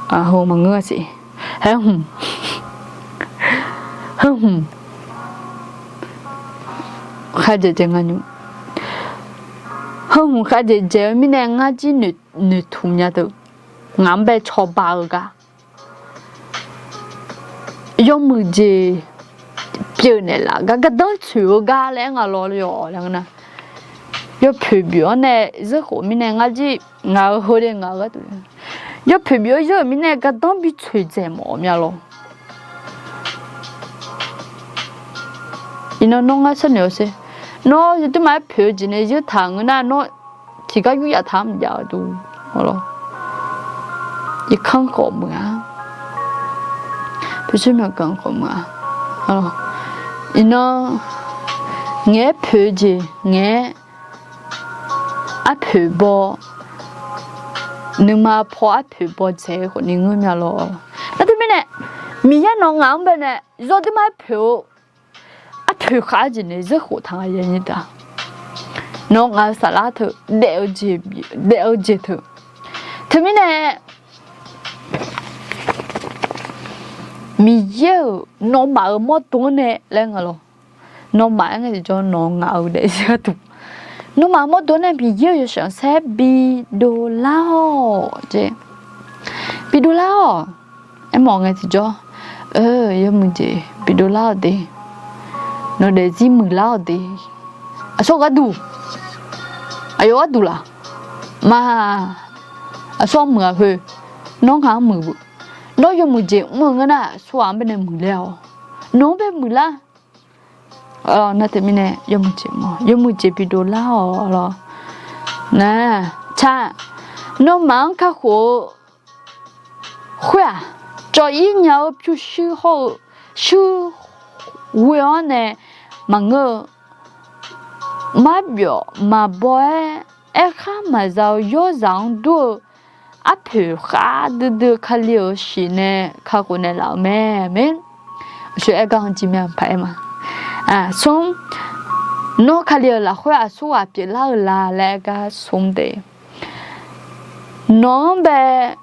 aqheu maqngeur-a siq. Haer hmq, heu hmq khavdzaeq dzaeq nga nymq, heu hmq khavdzaeq dzaeq-eu mirnae ngar jir noeqtmq nya teu, ngaq-anr bae cawba-eu gar, yawmuiq jeq pyeuf naeqlaf gar, gardanr tsoeq-eu gar laer aer nga lawr yawf-awq laer ngeur nar, yawpoeq bif-awr nae zeur khof mirnae ngar jir, ngaq-euq heu de ngaq-euq gharduq, yawpoeq bif-awr zeur-euq mirnae gardanr bi tsoeq dzaeq mawf-eu mya lawr. Iqnan nawr ngar sharnoeq-awr sher. Nawr yawtmr ma-aer poeq-eu jeq nae zeur taq ngeur nar, nawr tiqgar yur yaf taq-anr maqjav-eu dur. Irkanr khawf muiq-a, pyurshuir myawqganq khawf muiq-a. Iqnan ngaeq-aer poeq-eu jeq ngaeq-aer arpoeq baw, nuima paw arpoeq baw dzaeq-eu khawfni ngeur mya lawr. Nar teumirnae, Miqyaer nawq ngaq-anr baenae yawtmr ma-aer poeq-eu arpoeq khav-eu jeq nae zeur khof taq nga yaeq nyi ta. Nawq ngaq-euq saflar teu daef-eu jeq teu, teumirnae Miqyaer-euq nawmaf-euq mawrdo-anr nae laer nga lawr. Nawmaf-aer ngae tiqjawr nawq ngaq-euq daefzir gharduq, nawmaf-euq mawrdo nae Miqyaer-euq yawshaef khanqsaer bidov lar-awq jeq. Bidov lar-awq. Aermawf ngae tiqjawr, yawmuiq jeq bidov lar-awq de. Nawq daefzir muiqlar-awq de. Aqsur gharduq, aqyawf gharduq laf ma. Aqsur-anr muiq-aq khoer, nawr ngaq-anr muiq. Nawr yawmuiq jeq mr-eu ngeur nar, aqsur ghaq-anr baenae muiqler-awq. Nawq-anr bae muiqlar. Nar teumirnae yawmuiq jeq mr-awq, yawmuiq jeq bidov lar-awq lawr. Nar, tsaq, nawmaf-anr kakhof-eu khoer-aq, cawv-ir nya-eu pyurshuir hawr-eu shuir ghoe-awr nae maqngeur-eu, marbyawf maqbaw-aer, aerkhar maqza-eu yawrzaq-anr dur-eu arpoeq khav duidui Kali-euq shiq nae kakhof naeqlaf-euq mae. Aqshoe aer gar-anr jir mae paq-aer ma. Smr, nawr Kali-euq lafkhoer aqsur ghaq pyeuflar-eu la laer aer gar smr de. Nawq-anr bae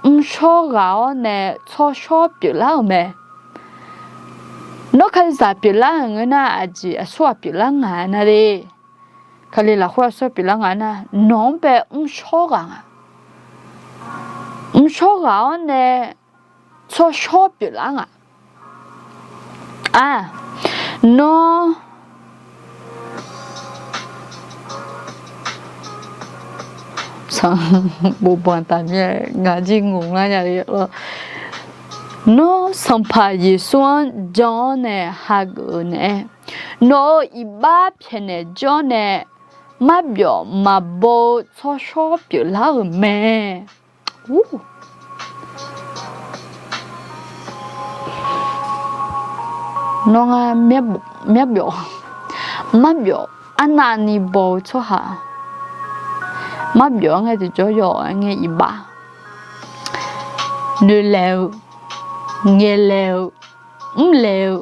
mrshawr ghaq-awr nae tsawrshawr pyeuflar-euq mae. Nawr Kalizaq pyeuflar-euq ngeur nar, aqjeq aqsur ghaq pyeuflar nga-aer nar le. Kali lafkhoer aqsur pyeuflar nga-aer nar, nawq-anr bae mrshawr ghaq nga. Mrshawr ghaq-awr nae tsawrshawr pyeuflar nga. Nawr sanqbof banq taq mir-aer ngaq jir ngaq lar nya le lawr. Nawr Sanqpaq Yeqsur-anr jan-awr nae hageuf-eu naeq-aer, nawq-euq iqbax pyaeqnaeq jawr nae marbyawf maqbaw-eu tsawrshawr pyeuflar-euq mae. Nawr ngar myarbyawf, marbyawf arnavni baw-eu tsawrhaq, marbyawf-anr ngae tiqjawr yawf-aer ngae iqbax noeqlaeq-eu, ngaeqlaeq-eu, mrlaeq-eu,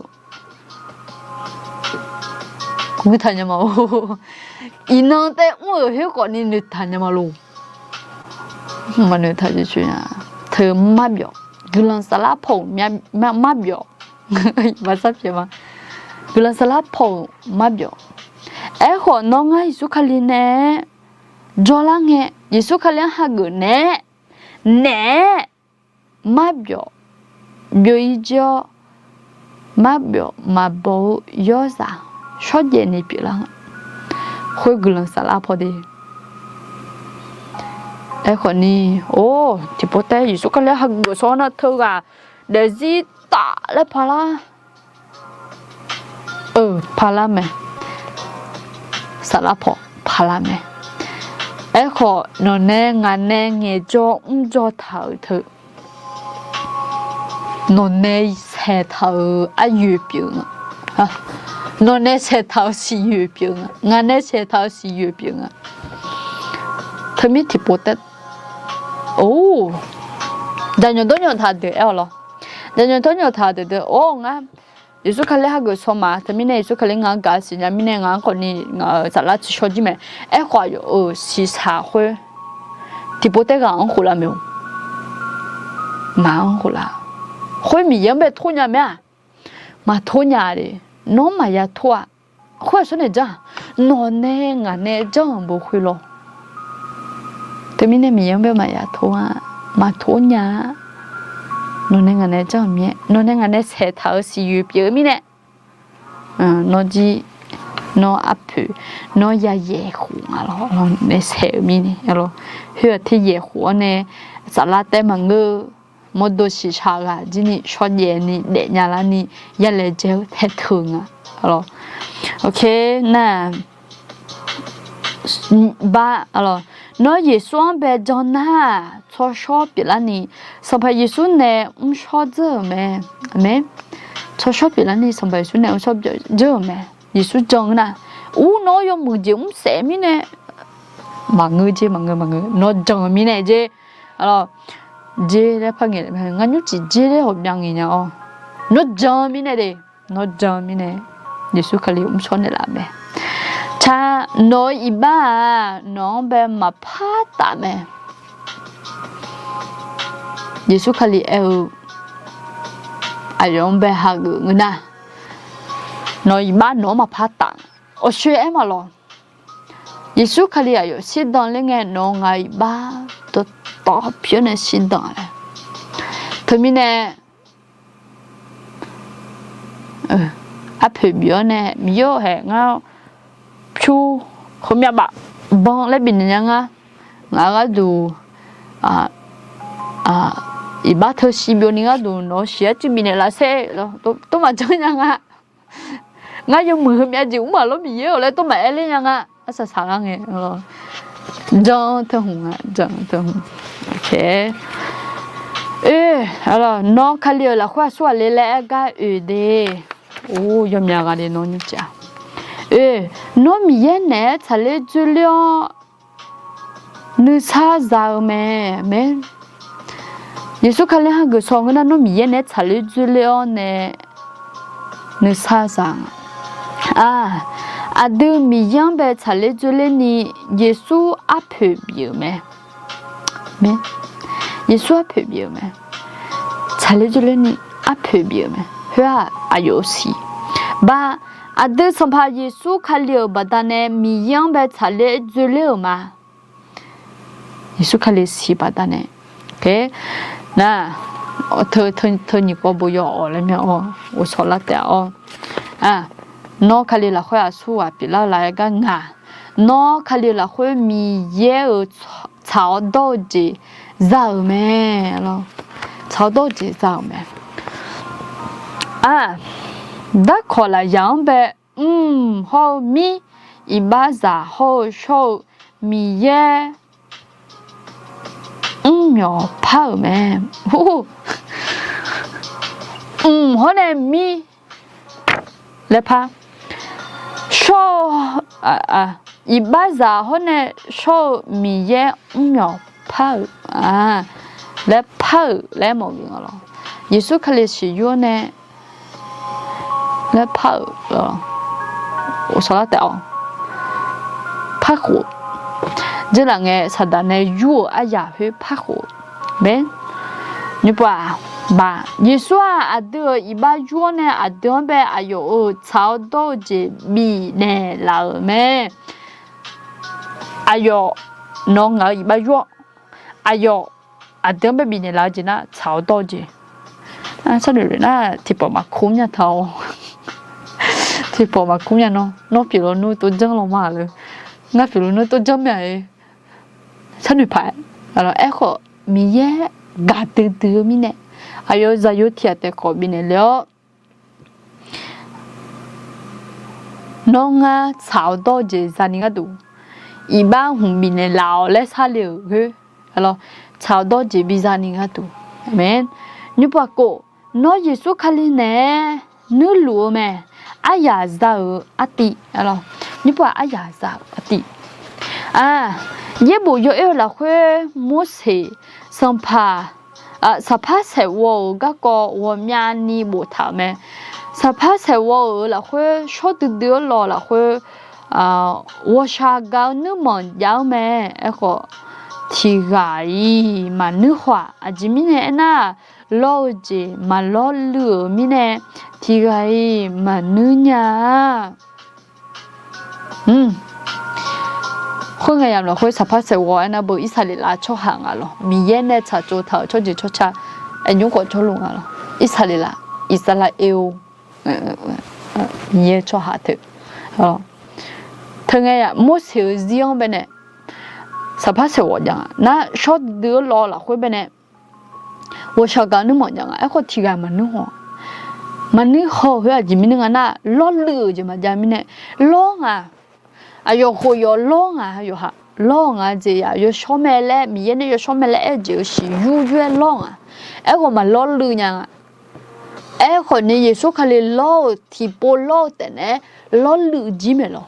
guiqtaq nya ma-or. Iqnan taef mr-euq khoerkhawfni noeqtaq nya ma lor. Maqnoeq taq jeq coer nya. Teu marbyawf, guiqlanq saflar paw-euq marbyawf, iqbax sarpyaeq ma. Guiqlanq saflar paw-euq marbyawf, Aerkhawf, nawr ngar Yeqsur Kali nae jawrlar ngae, Yeqsur Kali-anr hageuf naeq-aer, naeq-aer marbyawf byov-ir jir-awr, marbyawf maqbaw-eu yawrzaq shawrjaev ni pyeuflar nga. Khoer guiqlanq saflar paw de. Aerkhawf ni, or, tiqpov taef Yeqsur Kali-anr hageuf shawr nar teughaq daefzir taf laer paqlar. Eu, paqlar mae. Saflar paw paqlar mae. Aerkhawf, nawqnae ngaq nae ngaeqjawr mrdzaw taq-euq teu, nawqnae saeqtaq-euq aryoeq pyeuf nga. Nawqnae saeqtaq-euq siqyoeq pyeuf nga. Ngaq nae saeqtaq-euq siqyoeq pyeuf nga. Teumir tiqpov taef, or, jaqnyawq dawrnyawq taq deuq aer-awq lawr. Jaqnyawq dawrnyawq taq deuq deuq, or, ngar Yeqsur Kali hageuf shawr ma. Teumirnae Yeqsur Kali ngaq-anr gaq siqnya mirnae ngaq-anr khawfni ngaq-euq saflar tsuishawr jir mae. Aerkhawf, aqyawf-euq shiqshaq khoer tiqpov taef ghaq-anr khoflar mae-or. Ngaq-anr khoflar. Khoer Miqyaer-anr bae tor nya mae-aq, maqtor nya de. Nawr maqya tor-aq, khoer aqsur nae janr-aq, nawqnae ngaq nae janr-euq bo khoer lawr. Teumirnae Miqyaer-anr bae maqya tor-a, maqtor nya-a. Nawqnae ngaq nae janr-euq mir-aer, nawqnae ngaq nae saeqtaq-euq siqyoeq pyeuf-eu mirnae, nawr jir, nawr arpoeq, nawr ya yaeqkhof nga lawr. Nae saeq-euq mirnae, khoer-aq ter yaeqkhof-awr nae saflar taef maqngeur. Mawrdo shiqshaq ghaq jir ni shawrjaev ni daefnya larni yalaejae-eu taeq teu nga. Nar, bar, nawr Yeqsur-anr bae jan nar-aq, tsawrshawr pyeuflarni Sanqpaq Yeqsur nae mrshawr dzeur-euq mae. Aqmeq. Tsawrshawr pyeuflarni Sanqpaq Yeqsur nae mrshawr dzeur-euq mae. Yeqsur jan ngeur nar, ur, nawr yawmuiq jeq mrsaef mirnae, maqngeur jer, maqngeur, maqngeur, nawr jan-eu mirnae jer. Jer laer par ngaeq, ngar nymrcif jer laer ghawqmya ngaeq nya-awr, nawr jan-eu mirnae de. Nawr jan-eu mirnae, Yeqsur Kali mrshawr naeqlaf mae. Tar, nawq-eu iqbax-aq nawq-anr bae maqpar taf mae. Yeqsur Kali aer-eu, aqyawf-anr bae hageuf ngeur nar, nawq-eu iqbax nawq-anr maqpar taf. Awqshoe aer maqlawq. Yeqsur Kali aqyawf shirdan ler ngae, nawq-eu ngaq-eu iqbax dawqtawvluf pyeuf-awr nae shirdan laer. Teumirnae arpoeq bif-awr nae Miqyaer-or, haeq ngar pyur heumyav baf ban laer bifnaeq nya nga. Ngaq-eu gharduq iqbax teu shiv byovni gharduq nawq-eu shiq arcuiv bifnaeq laf sher, tov maqjan nya nga. Ngar yawmuiq heumyav jeq mr maqlawr Miqyaer-or laer tov maqaer ler nya nga. Arsaq saqlar ngae, jan teu hmq nga, jan teu hmq. Oe, nawr Kali-euq lafkhoer aqsur ghaq le laer aer gar oe de. Or, yawmya ghaq de nawr nymrcif-a. Oe, nawr Miqyaer naeq-aer tsaqler dzoerler-awr nuisar za-eu mae, mae. Yeqsur Kali hageuf shaw ngeur nar, nawr Miqyaer naeq-aer tsaqler dzoerler-awr nae nuisar za-eu nga. Aq, aqdui Miqyaer-anr bae tsaqler dzoerler ni Yeqsur arpoeq bif-euq mae. Yeqsur arpoeq bif-euq mae. Tsaqler dzoerler ni arpoeq bif-euq mae. Khoer-aq, aqyawf-eu siq. Bar, aqdui Sanqpaq Yeqsur Kali-euq baqdanae Miqyaer-anr bae tsaqler dzoerler-euq ma. Yeqsur Kali siq baqdanae, nar, teu nyiq kawv bo yawawq laer mya-awr, ghovshaw lar taef-awr. Nawr Kali lafkhoer aqsur ghaq pyeuflar-eu laf-aer gar ngaq, nawr Kali lafkhoer Miqyaer-euq tsaq-awr dawr-eu jeq za-euq mae. Tsaq-awr dawr-eu jeq za-euq mae. Darkawq lafyaq-anr bae mr hawr-eu mir, iqbaxzaq hawr-eu shawr-eu Miqyaer mr myawq par-euq mae. Mq hawr nae mir laer par, shawr-eu, iqbaxzaq hawr nae shawr-eu Miqyaer mr myawq par-euq laer par-euq laer mawf geuf nga lawr. Yeqsur Kali siqyur-awr nae laer par-euq, ghovshaw lar taef-awr, parkhof, dzeurlaf ngae Saqdaq nae yur-euq aryaq khoer parkhof mae. Nymrpov-aq, Baq, Yeqsur-aq, aqdui-euq iqbax yur-awr nae aqdui-anr bae aqyawf-euq tsaq-awr dawr-eu jeq bifnaeq laf-euq mae. Aqyawf nawq-eu ngaq-euq iqbax yur-awr, aqyawf aqdui-anr bae bifnaeq laf-eu jeq nar tsaq-awr dawr-eu jeq. Sharnoeq nar tiqpawf maqkur nya taq-awr, tiqpawf maqkur nya nawr, nawr pyeuf lawnmr tov janr law ma le. Ngar pyeuf lawnmr tov janr mae-a. Sharnoeq paq-aer, aerkhawf Miqyaer gaqdui dui-eu mirnae, aqyawf-euq zaqyo tiq ghaq taef khawf bifnaeq le-awr, nawr ngar tsaq-awr dawr-eu jeq zani gharduq, iqbax hmq bifnaeq laf-awq laer sharle-euq ghoer, tsaq-awr dawr-eu jeq bi zani gharduq. Aqmeq. Nymrpov aqkov, nawr Yeqsur Kali naeq-aer nuirluf-eu mae. Aryaq za-euq artiv, nymrpov-aq aryaq za-euq artiv. Yaerbof yawoer-eu lafkhoer Morseq, sanqpaq, saqpar saeqghawv-euq garkawv ghawqmyani boftaq-euq mae. Saqpar saeqghawv-euq lafkhoer shawr duidui-anr law lafkhoer, ghawqshaq gaq-eu nuirmanq jav-anr mae. Aerkhawf, tiq ghaq-iq maqnuir haw-aq. Aqjeq mirnae aernar, lawr-eu jeq maqlawr luiv-euq mirnae, tiq ghaq-iq maqnuir nya-a. Khoerngae yamq lafkhoer saqpar saeqghawv aernar beu Irsaqleqlav tsawrhaq nga lawq. Miqyaer nae tsaqtsov taq-euq tsawrjeuq tsawrca, aqnymr khawf tsawrluf nga lawq. Irsaqleqlav, Irsaqleqlav-eu Miqyaer tsawrhaq teu. Teungae yamq Morseq-euq zir-anr baenae, saqpar saeqghawv jav nga nar, shawr duidui-anr law lafkhoer baenae, ghawqshaq gaq nuirmanq jav nga. Aerkhawf tiq ghaq maqnuir haw-a. Maqnuir haw-eu khoer aqjeq mirnae nga nar, lawr luiv-euq jeq maqjav mirnae, lawr nga. Aqyawf khof yawf lawr nga, yawqha lawr nga jeq yaq yawshawr mae laer, Miqyaer nae yawshawr mae laer aer-eu jeq-euq siq yur yur-aer lawr nga. Aerkhawf maqlawr luiv nya nga. Aerkhawf ni Yeqsur Kali lawr-euq tiqpov lawr-eu taef naeq-aer lawr luiv jir maeq lawq.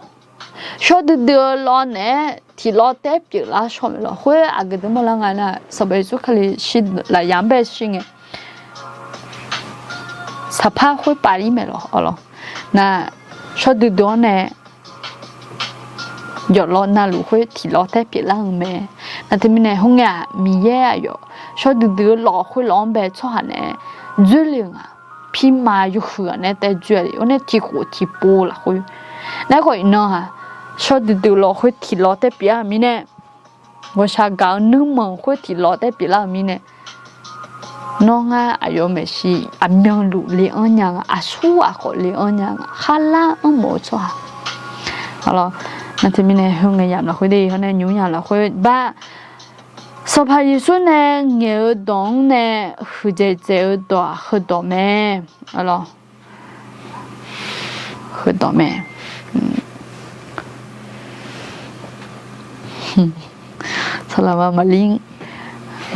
Shawr duidui-eu law naeq-aer tiq law taer pyeuflar shawr maeq lawq. Khoer aqgeu deuq mawrlar nga nar, Sanqpaq Yeqsur Kali shi lafyaq-anr bae shir ngae, saqpar khoer pav-ir maeq lawq. Awq lawq. Nar, shawr duidui-anr nae yawf law navluf khoer tiq law taer pyeuflar-eu mae. Nar teumirnae khoerngae-aq, Miqyaer aqyawf shawr duidui-eu law khoer law-anr bae tsawrhaq naeq-aer dzoerle-eu nga. Pirma yawhuiq-aq nae taev dzoer-a le. Awr nae tiq khof tiqpov lafkhoer. Nar aerkhawf iqnan-aq, shawr duidui law khoer tiq law taer pyeuflar-euq mirnae, ghawqshaq gaq-eu nuirmanq khoer tiq law taer pyeuflar-euq mirnae, nawr ngar aqyawf maeqshi aqmyanluf le-anr nya nga, aqsur aqkhawf le-anr nya nga, kharlar anrmawf-eu tsawrhaq. Nar teumirnae khoerngae yamq lafkhoer de, hawr nae nymr yamq lafkhoer bar, Sanqpaq Yeqsur nae ngaeq-eu dawq-anr nae huiqdzaeq dzaeq-eu dawq-aq heudawq mae. Heudawq mae. Saqlaqma maqlir,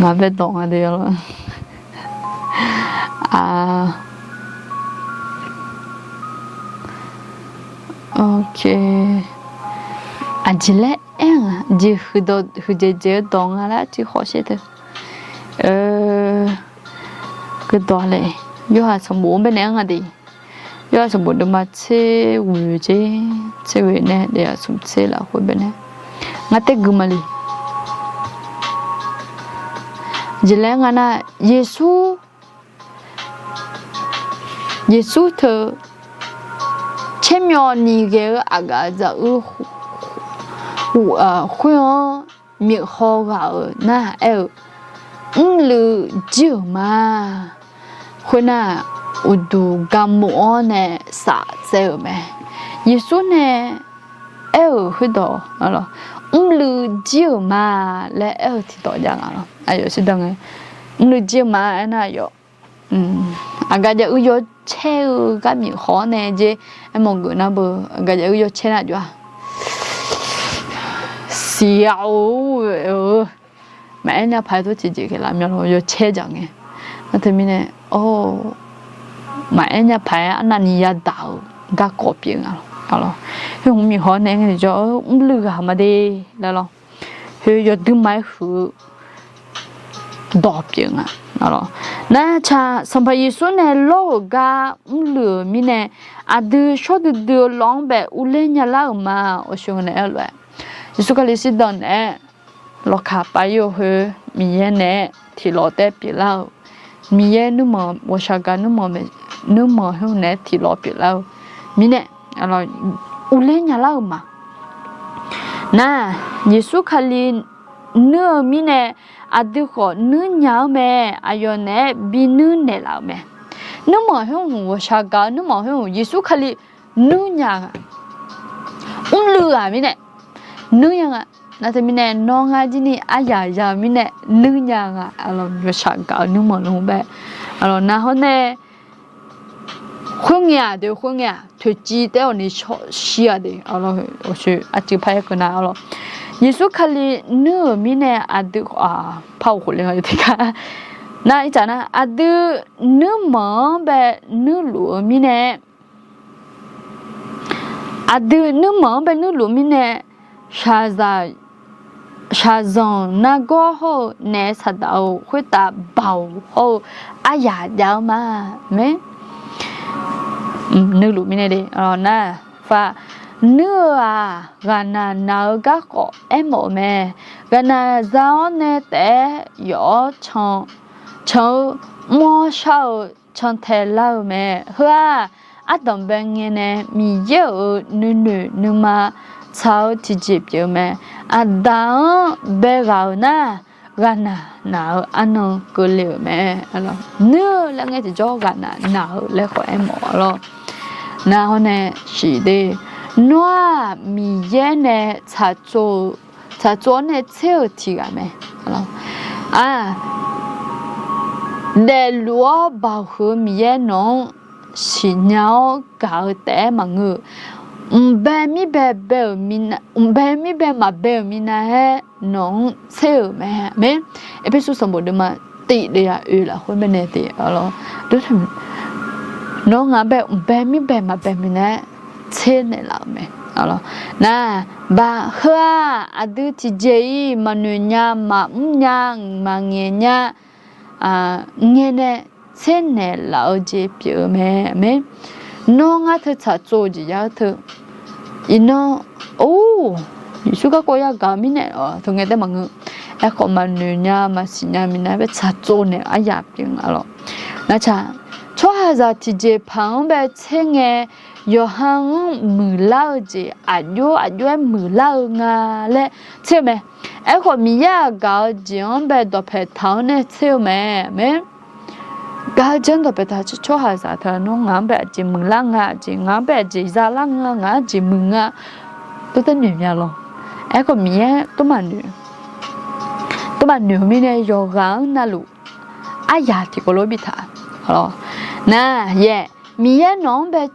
ngaq bae dawq nga de-a lawr. Aqjeq laer aer-eu nga, jeq huiqdzaeq dzaeq-eu dawq nga laer arcuiv khawf sher teu. Heudawq le, yawhaiq sanqbof-anr baenae-anr nga de. Yawhaiq sanqbof deuvma tser ghoeq jer, tser ghoeq nae daef-aq smq tser lafkhoer baenae, ngar taer gui male. Jeq laer nga nar, Yeqsur, Yeqsur teu tsermyawvni ghae-eu aqgaf aqzaf khoer-anr myeuq haw ghaq-euq nar aer-eu, mrluiv jir-euq ma. Khoernar, uqduq garmov-anr nae saftsaev-euq mae. Yeqsur nae aer-euq khoerdawq, mrluiv jir-euq ma laer aer-eu tiqdawq jav nga lawr. Aqyawf shirdan ngae, mrluiv jir-eu ma aernar aqyawf, aqgaf jav uir yawcaer-eu garmyuif haw-awr nae jer, aermawf geuf nar beu, aqgaf jav uir yawcaer nar aqjox-aq, siq-a-or, maqaer nya paq-aer tov tiqjeq khaeq laf myanluf yawcaer dzaq ngae. Nar teumirnae, maqaer nya paq-aer arnavni yadaq-euq garkawv pyeuf nga lawr. Khoer hmq myuiq haw-awr nae ngae tiqjawr, mrluiv ghaq ma de laer lawr. Khoer yawduir ma-aer huiq-eu dawq pyeuf nga. Nar ca Sanqpaq Yeqsur nae lawr-euq gar mrluiv-euq mirnae, aqdui shawr duidui-eu lawr-anr bae urler nyalar-euq ma. Awqshoe naeq-aer lof-aer, Yeqsur Kali shirdan naeq-aer lawqkaq pav-ir-eu khoer, Miqyaer naeq-aer tiqlawq taer pyeuflar-euq Miqyaer nuirmanq, ghawqshaq gaq nuirmanq, nuirmanq khoer naeq-aer tiqlawq pyeuflar-eu mirnae, uvler nya lar-eu ma. Nar, Yeqsur Kali nuir-eu mirnae, aqdui khawf nuir nya-eu mae. Aqyawf naeq-aer binuir naeqlaf-euq mae. Nuirmanq khoer-euq, ghawqshaq gaq-eu nuirmanq khoer-euq, Yeqsur Kali nuir nya nga. Mrluiv ghaq mirnae nuir nya nga. Nar teumirnae nawr ngar jir ni aryaq ya-eu mirnae nuir nya nga. Ghawqshaq gaq-eu nuirmanq lor bae. Nar hawr nae khoerngae-aq, deuq khoerngae-aq, toeqciv taef-awr ni shawr shir-aq de. Aqcif par-aer keuv nar, Yeqsur Kali nuir-euq mirnae aqdui, par-awq khof le-a tiqgar. Nar ircaf nar, aqdui nuirmanq-anr bae nuirluf-eu mirnae, aqdui nuirmanq-anr bae nuirluf mirnae, shaqzanq nargawr hawr-eu naef saqdaq-euq khoertav baoq hawr-eu aryaq jav-eu ma. Mae, nuirluf mirnae de. Nar, nuir-eu-aq, ghaqnaq naq-eu garkawv aermawf-eu mae. Ghaqnaq za-awr nae taef-aer yawf-awr can, can-eu mr-awr shar-eu cantae lar-eu mae. Heu-aq, ardanq bae ngae nae Miqyaer-euq nuinoeq nuima tsaq-eu tiqjeq pyeuf-eu mae. Aqda-anr bae ghaq-euq nar, ghaqnaq naq-eu arnan keuvle-euq mae. Nuir-eu laer ngae tiqjawr ghaqnaq naq-eu laer khawf aermawf-a lor. Nar hawr nae shiq de, nawr-aq Miqyaer nae tsaqtsov-eu, tsaqtsov-awr nae tser-euq tiq ghaq mae. Daefluf-awr baoq huiq-eu Miqyaer nawq-anr siqnya-awr gaq-eu taef-aer maqngeur-eu, mqbae mirbae bae-euq, mqbae mirbae maqbae-euq minav-aer nawq-anr tser-euq mae. Mae, Erpersu sanqbof deuvma tiq deuv ya oe lafkhoer baenae de. Nawr ngaq-anr bae mqbae mirbae maqbae minav-aer tser naeqlaf-euq mae. Nar, baq heu-aq aqdui tiqjeq-iq maqnoeq nya, maqmr nya, maqngaeq nya, ngae nae tser naeqlaf-eu jeq pyeuf-eu mae. Mae, nawr ngar teu tsaqtsov-eu jeq ya-eu teu, iqnan, or, Yeqsur garkawv yagaq-eu mirnae teu ngae taef maqngeur. Aerkhawf maqnoeq nya maqsiq nya minav-aer bae tsaqtsov naeq-eu aryaq pyeuf-a lor. Naqcaq, tsawrhaqzaq tiqjeqpaq-anr bae tser ngae, yawqha-anr muiqlar-eu jeq aqjox aqjox-aer muiqlar-eu nga laer tser-eu mae. Aerkhawf Miqyaer-aq gaq-eu jeq-anr bae dawqpae taq-awr nae tser-eu mae. Mae, gaq-eu jeq-anr dawqpae taq tsawrhaqzaq teu nawr ngaq-anr bae aqjeq muiqlar nga, aqjeq ngaq-anr bae aqjeq zalar nga, ngaq-anr jeq muiq nga, tov taer noeq nya lor. Aerkhawf Miqyaer tov maqnoeq, tov maqnoeq-eu mirnae yawqghaq-anr navluf aryaq tiqkawv lof-aer bitaq. Nar, yaeq, Miqyaer nawq-anr bae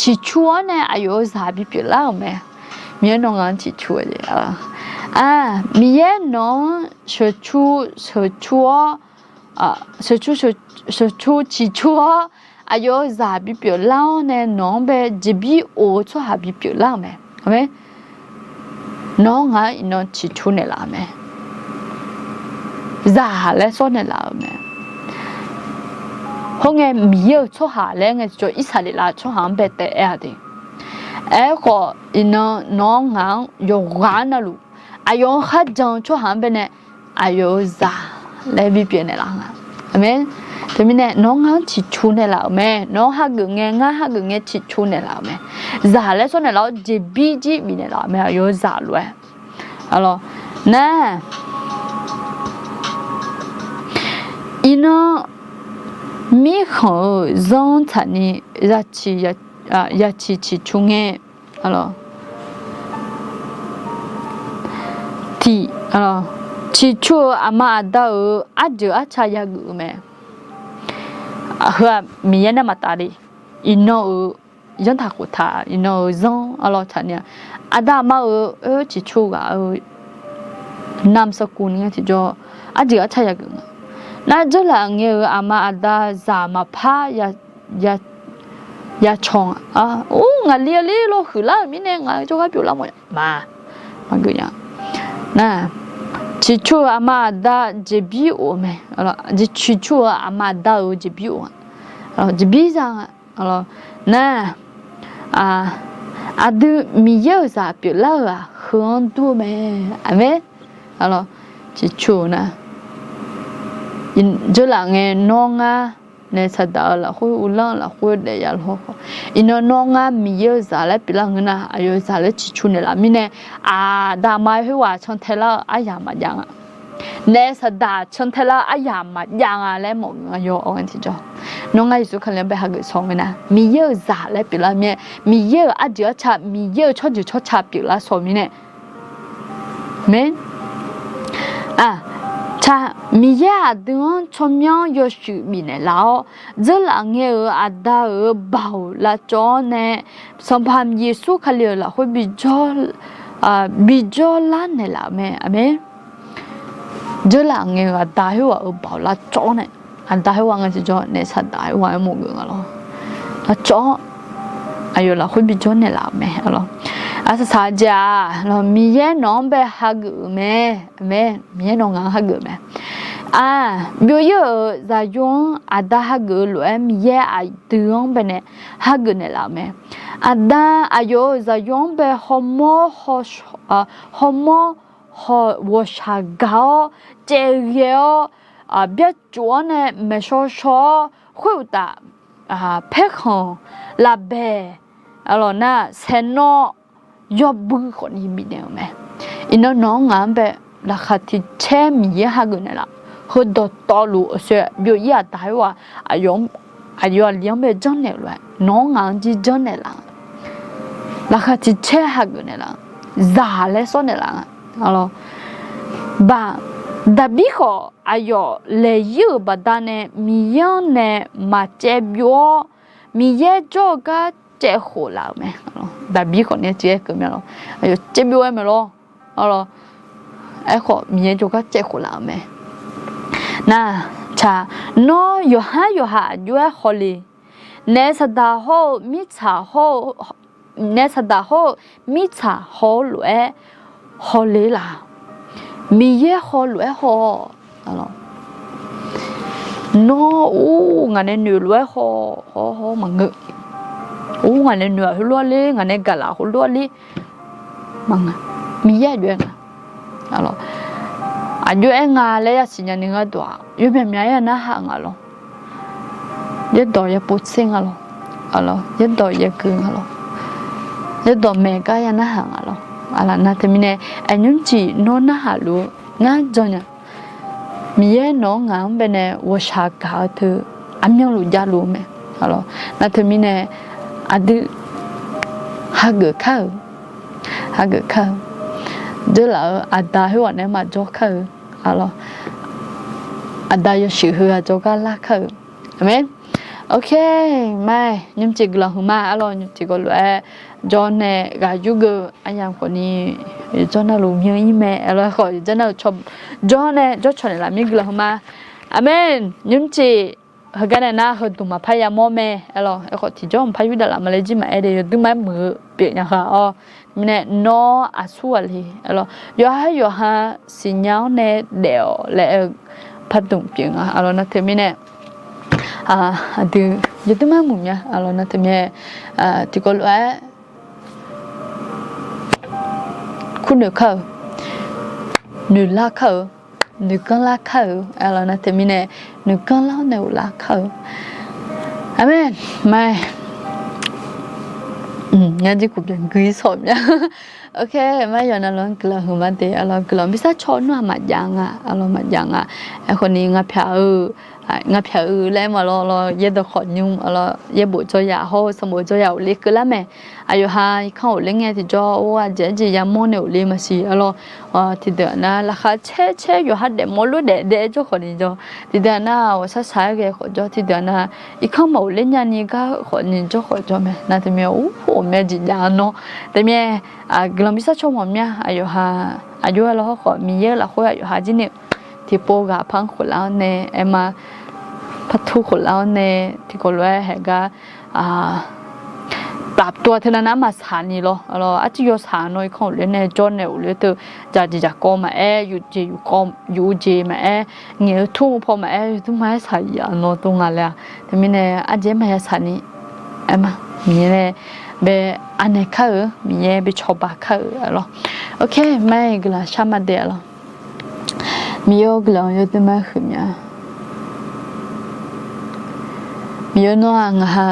ciqcur-awr nae aqyawf-euq zaq bipyeuf lar-euq mae. Miqyaer nawq ngaq-anr ciqcur-eu jeq, Miqyaer nawq-anr sheuqcur sheuqcur-awr, sheuqcur sheuqcur ciqcur-awr, aqyawf-euq zaq bipyeuf lar-awr nae nawq-anr bae jeqbir of-eu tsawrhaq bipyeuf lar-euq mae. Nawr ngaq-anr iqnan ciqcur naeqlaf-euq mae. Zaq laer sawr naeqlaf-euq mae. Khoerngae Miqyaer-euq tsawrhaq laer ngae tiqjawr Irsaqleqlav tsawrhaq-anr bae taef aer-a de. Aerkhawf iqnan nawr ngaq-anr yawqghaq-anr navluf aqyawf-anr kharjan-eu tsawrhaq-anr baenae aqyawf-euq zaq laer bipyeuf naeqlaf nga. Aqmeq. Teumirnae nawr ngaq-anr ciqcur naeqlaf-euq mae. Nawr hageuf ngae ngar hageuf ngae ciqcur naeqlaf-euq mae. Zaq laer sawr naeqlaf-awr jeqbir jir bifnaeq laf-euq mae, aqyawf-euq zaq lof-aer. Nar, iqnan mirkhanq-euq zanr tsaqni yaciq ciqcur ngae, tiq, ciqcur-eu aqma aqda-euq arjeuq arca yageuf-eu mae. Heu-aq Miqyaer nae maqtaf le. Iqnan-euq yanrtaq khoftaq, iqnan-euq zanr arlawr tsaqni-a, aqda aqma-euq oe ciqcur ghaq-eu นามสกุล ngae tiqjawr arjeuq arca yageuf nga. Nar dzeurlaf ngae-euq aqma aqda zaq maqpar ya caw-a. Or, ngaqli aqli lawr huiqlar-euq mirnae ngaq-eu jawrgar byov lar mawf-a ma. Maqgeuf nya. Nar, ciqcur-eu aqma aqda jeqbir of-eu mae. Ciqcur-eu aqma aqda-euq jeqbir of-a. Jeqbir za nga. Nar, aqdui Miqyaer-euq zaq pyeuflar-euq-aq heu-anr dur-eu mae. Aqmeq. Ciqcur-eu nar, Dzeurlaf ngae nawr ngar naef saqdaq-euq lafkhoer uvlanr-eu lafkhoer daef ya lawr khawf, iqnan nawr ngar Miqyaer-euq zaq laer pyeuflar ngeur nar, aqyawf-euq zaq laer ciqcu naeqlaf mirnae, aqda aqma khoerghaq cantae lar-eu aryaq maqjav nga. Naef saqdaq cantae lar-eu aryaq maqjav nga laer mawf-eu nga yawr-awr ngae tiqjawr. Nawr ngar Yeqsur Kali-anr bae hageuf shawr ngeur nar, Miqyaer-euq zaq laer pyeuflar mir-aer, Miqyaer-euq arjeuq arca, Miqyaer-euq tsawrjeuq tsawrca pyeuflar shawr mirnae, Aq, Miqyaer aqdui-anr tsawrmyanr yawshuif bifnaeq laf-awr, dzeurlaf ngae-euq aqda-euq baoq lavcawv-awr nae, Sanqpaq Yeqsur Kali-euq lafkhoer bijawr, bijawr lar naeqlaf-euq mae. Aqmeq. Dzeurlaf ngae-euq aqda khoerghaq-euq baoq lavcawv-awr nae, aqda khoerghaq ngae tiqjawr naef saqdaq khoerghaq-aer mawf geuf nga lawr. Lavcawv-awr aqyawf lafkhoer bijawr naeqlaf-euq mae. Aqsaqsaq jeq-aq, Miqyaer nawq-anr bae hageuf-euq mae. Aqmeq. Miqyaer nawq ngaq-anr hageuf-eu mae. Aq, byov-ir-euq zaqyo-anr aqda hageuf-eu lof-aer Miqyaer aqdui-anr bae nae hageuf naeqlaf-euq mae. Aqda aqyawf-euq zaqyo-anr bae hawmawr, hawmawr, ghawqshaq gaq-awr, caev ghae-awr, byarcuf-awr nae maeqshaw shaw-awr, khoeruqtaf paerkhanq lafbaeq, nar saeqnawv yawbui khawfni bifnaeq-euq mae. Iqnan nawq-anr ngaq-anr bae laqkhaq tiq caer Miqyaer hageuf naeqlaf, heu dawqtawvluf aqshoe byov-ir aqda khoerghaq aqyawf aqli-anr bae janrnaeq-euq lof-aer nawq-anr ngaq-anr jir janrnaeq laf-a. Laqkhaq tiq caer hageuf naeqlaf, zaq laer sawr naeqlaf-a. Baq, Daqbir khawf aqyawf laeq-ir-euq baqdanae Miqyaer-anr nae maqcaev byov-awr, Miqyaer jawr-eu gar caev khof laf-euq mae. Daqbir khawf nae caev keuv mae lawr. Aqyawf caev byov-aer mae lawr. Aerkhawf Miqyaer jawrgar caev khof laf-euq mae. Nar, tsaq, nawr yawqhar yawqha aqjox-aer hawle. Naef saqdaq hawr-eu mirtsaq hawr-eu, naef saqdaq hawr-eu mirtsaq haw-eu lof-aer hawle laf. Miqyaer haw lof-aer haw. Nawr ur ngaq nae noeq lof-aer haw, haw, haw maqngeur. Ur ngaq nae noeq-aq heulof-aer ler, ngaq nae gaqlaf heulof-aer ler. Maqngeur. Miqyaer aqjox-aer nga. Aqjox-aer nga laer yasiq nyani gharduq-aq, yawmyaq mya-aer ya narhaq nga lawr. Yaerdawq yapov tser nga lawr. Yaerdawq yageuf nga lawr. Yaerdawq maeq gar ya narhaq nga lawr. Aqlaf nar teumirnae, aqnymr jeq nawr narhaq luf-eu ngar jan nya. Miqyaer nawq-anr ngaq-anr baenae ghawqshaq gaq-eu teu aqmyanluf javluf-eu mae. Nar teumirnae aqdui hageuf kar-euq, hageuf kar-eu, dzeurlaf-eu aqda khoerghaq nae maqjawr kar-eu, aqda yawshuif heughaq jawrgar lar kar-eu. Aqmeq. Ok, ma, nymrcif guiqlanq huiqma arlawr, nymrcif gawv lof-aer jawr nae ghaq yurgeuf aryamq khawfni yawjawr navluf myan-ir mae arlawr, aerkhawf yawjawr navluf jawr nae jawrcawq naeqlaf mir guiqlanq huiqma. Aqmeq. Nymrcif heugar nae nar heudmq maqpar yamawr mae arlawr, aerkhawf tiqjawr maqpar yurdaf laf ma laer jir maqaer de, yawdmr ma-aer muiq-eu pyeuf nya ha-awr. Mirnae nawr aqsur ghaq le arlawr, yawqha yawqha siqnya-awr nae daef-awq laer aer-eu pardmq pyeuf nga arlawr. Nar teumirnae aqdui yawdmr ma-aer muiq mya arlawr. Nar teumirnae tiqkawv lof-aer kurnoeq kar-eu, noeqlar kar-eu, noeqganr lar kar-eu arlawr. Nar teumirnae noeqganr lar-awr nae ghoflar kar-eu. Aqmeq. Ma, ngar jir kuqbyan gui sawq mya. Ok, ma, yawqnan lawr guiqlanq huiqma de arlawr, guiqlanq bi sar caw nmr-aq maqjav nga arlawr, maqjav nga. Aerkhawfni ngaq pyaq-eu, ngaq pyaq-eu laer maqlawr lawr, yaerdawq khawf nymr arlawr, yaerbof jawryaq hawr-eu sanqbof jawryaq ghofle keuvlar mae. Aqyawf ha irkanr ghofle ngae tiqjawr or aqjeq aqjeq yamawr nae ghofle maqsiq arlawr. Tiqdeuq nar laqkhaq caer caer yawqha daefmawf lof daef daef jawr khawfni jawr. Tiqdeuq nar ghawqshaq shaq-aer ghae khawf jawr, tiqdeuq nar irkanr maqghofler nyani gar khawfni jawr khawf jawr mae. Nar teumirnae ur khof mya jeq jav-a nawr. Teumirnae guiqlanq bi sar caw mawf mya. Aqyawf ha aqjox-aer lawr hawr khawf Miqyaer-eu lafkhoer aqyawf ha jir ni tiqpov ghaq par-anr khof lar-awr nae aer ma, par tur khof lar-awr nae tiqkawv lof-aer haeq gar taf tov-a teunav nar maqsaq ni lawr. Arlawr arcuiv yawshaq nawr irkanr ghofle nae jawr nae ghofle teu, jaqjeq jaqkawv maqaer, yuf jeq yuf kawv, yuf-eu jeq maqaer, ngaeq-eu tur-eu paw maqaer, yawdmr ma-aer shaqyaf nawr tov nga laer-a. Teumirnae arjeq maqya saq ni aer ma. Miqyaer nae bae anaeq kar-eu, Miqyaer bae cawba kar-eu arlawr. Ok, ma, guiqlanq shar ma de arlawr. Miqyaer-or, guiqlanq yawdmr ma-aer huiqmya. Miqyaer nawr-aq ngaq ha,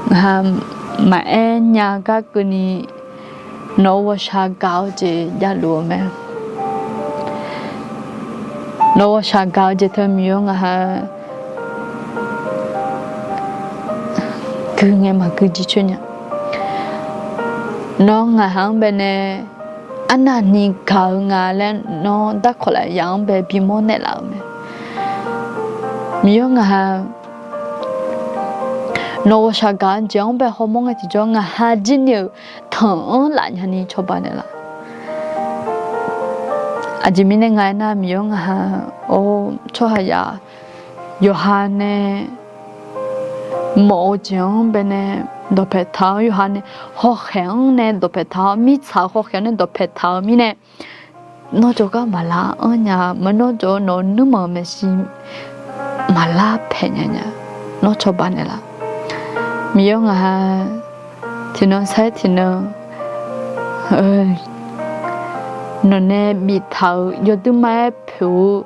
ngaq ha maqaer nya gar keuvni nawq-eu ghawqshaq gaq-eu jeq javluf-eu mae. Nawq-eu ghawqshaq gaq-eu jeq teu Miqyaer ngaq ha gui ngae maqgui jircoer nya. Nawr ngaq ha-anr baenae arnavni gaq-eu nga laer nawr darkawq lafyaq-anr bae bimawr naeqlaf-euq mae. Miqyaer ngaq ha nawq-eu ghawqshaq gaq-eu jeq-anr bae hawmawr ngae tiqjawr ngaq ha jirni-euq tanq-anr lafnyani cawba naeqlaf. Aqjeq mirnae nga aernar, Miqyaer ngaq ha, or, tsawrhaqzaq yawqha nae mawf-eu jeq-anr baenae dawqpae taq-awr, yawqha nae hawkhaeq-anr nae dawqpae taq-awr, mirtsaq-eu hawkhaeq-anr nae dawqpae taq-eu mirnae, nawr jawrgar maqlar anr nya, maqnawr jawr-eu nawq-eu nuirmanq maeqshi maqlar paeq nya nya. Nawr cawba naeqlaf. Miqyaer ngaq ha tiqnan sair tiqnan nawq nae biftaq-euq yawduirma-aer poeq-eu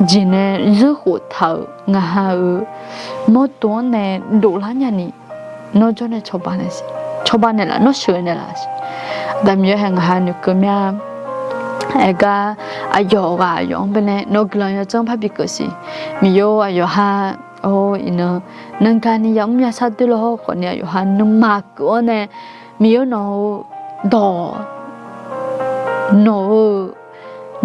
jeq nae zeur khoftaq-euq ngaq ha-euq mawrdo-anr nae dovlar nyani nawr jawr nae cawba naeqlaf, nawr sheuq naeqlaf siq. Aqda Miqyaer hae ngaq ha noeqkeuv mya. Aergar aqyawf ghaq aqyawf-anr baenae nawq-eu guiqlanq yawdzanr parbi keuv siq. Miqyaer aqyawf ha, or, iqnan nangani yamr yashar doer law hawr khawfni aqyawf ha nuima keuv-awr nae Miqyaer nawq-eu dawq, nawq-eu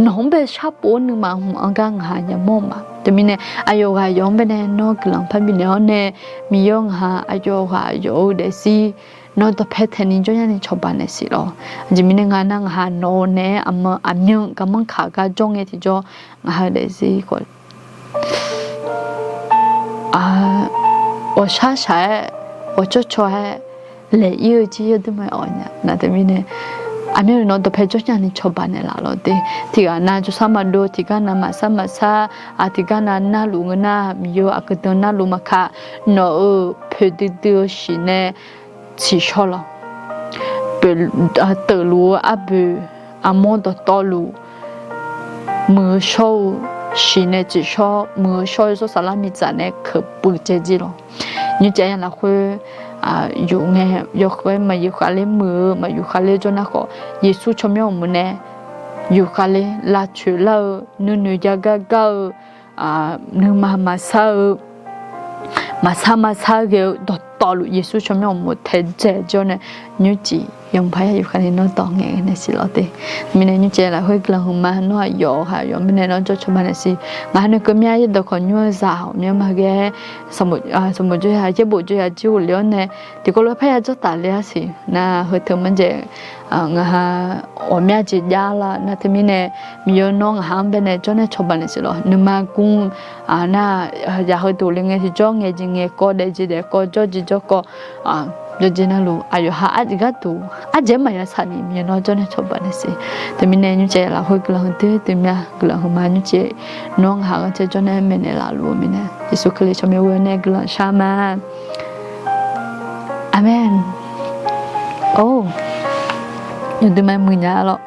nawq-anr bae sharpov-awr nuima hmq-anr gar ngaq ha yamawr-eu ma. Teumirnae aqyawf ghaq aqyawf-anr baenae nawr guiqlanq parbi naeq-awr nae, Miqyaer ngaq ha aqyawf ghaq aqyawf-eu daefzir nawr dawqpae taeqni jawr nyani cawba naeqsiq lawr. Aqjeq mirnae nga nar, ngaq ha nawq-eu naeq-aer aqma aqmyan garmanr kaq gar jawr ngae tiqjawr ngaq ha daefzir khawf ghawqshaq shaq-aer, ghawqcawr caw-aer laeq-ir-eu jir yawduirma-aer awq nya. Nar teumirnae aqmyanluf nawr dawqpae jawr nyani cawba naeqlaf lawr de. Tiqghaq nav jawrsar maqdov, tiqgar nav maqsar maqsar, tiqgar nav narluf ngeur nar, Miqyaer aqgeu deuq narluf maqkaq, nawq-euq poeqdui dui-eu shiq nae tsiqshawr lawq. Teufluf-eu arboeq, armawr dawqtawvluf, muiq-eu shawr-eu shiq nae tsiqshawr, muiq-eu shawr-eu yawshawr saflar miqdzaq nae keuq puiv caev jir lawq. Nymrcaev ya lafkhoer yuf ngae, yawkhaer maqyuf khavler muiq-eu maqyuf khavler jawr nar khawf, Yeqsur tsawrmyanr uqmov nae yuf khavler lavcoeq lar-eu, nuinoeq jav gar gar-eu, nuima maqsar-eu, maqsar maqsar ghae-eu dawqtawvluf Yeqsur tsawrmyanr uqmov taedzae jawr nae, nymrcif yamq paq yar yuf khavni nawr dawq ngaeq naeqsiq lawr de. Mirnae nymrcaev lafkhoer guiqlanq huiqma nawr aqyawf ghaq aqyawf mirnae nawr jawr cawba naeqsiq. Ngaq ha noeqkeuv mya yaerdawq khawf nymr-eu zaq ghawqmya ma ghae-aer, sanqbof jawrya yaerbof jawrya jir ghofle-awr nae tiqkawv lof-aer parya jawrtaf le-ar siq. Nar heuteu manrjaeq ngaq ha ghawqmya jeq jav lar nar teumirnae, Miqyaer nawr ngaq ha-anr baenae jawr nae cawba naeqsiq lawq. Nuima gmr nar, yaq heu duq le ngae tiqjawr ngaeq jeq ngaeq kawv, daef jeq daef kawv, jawr jeq jawr kawv, jawr jeq navluf aqyawf ha arjeq gharduq arjeq-aer maqya saqni Miqyaer nawr jawr nae cawba naeqsiq. Teumirnae nymrcaev lafkhoer guiqlanq huiqdui dui mya, guiqlanq huiqma nymrcaev nawr ngaq ha ghanrcae jawr nae maeqnaeq laf luf-eu mirnae, Yeqsur Kali tsawrmyanr ghoe-awr nae guiqlanq shar ma. Aqmeq. Or, yawduirma muiq nya-a lawr.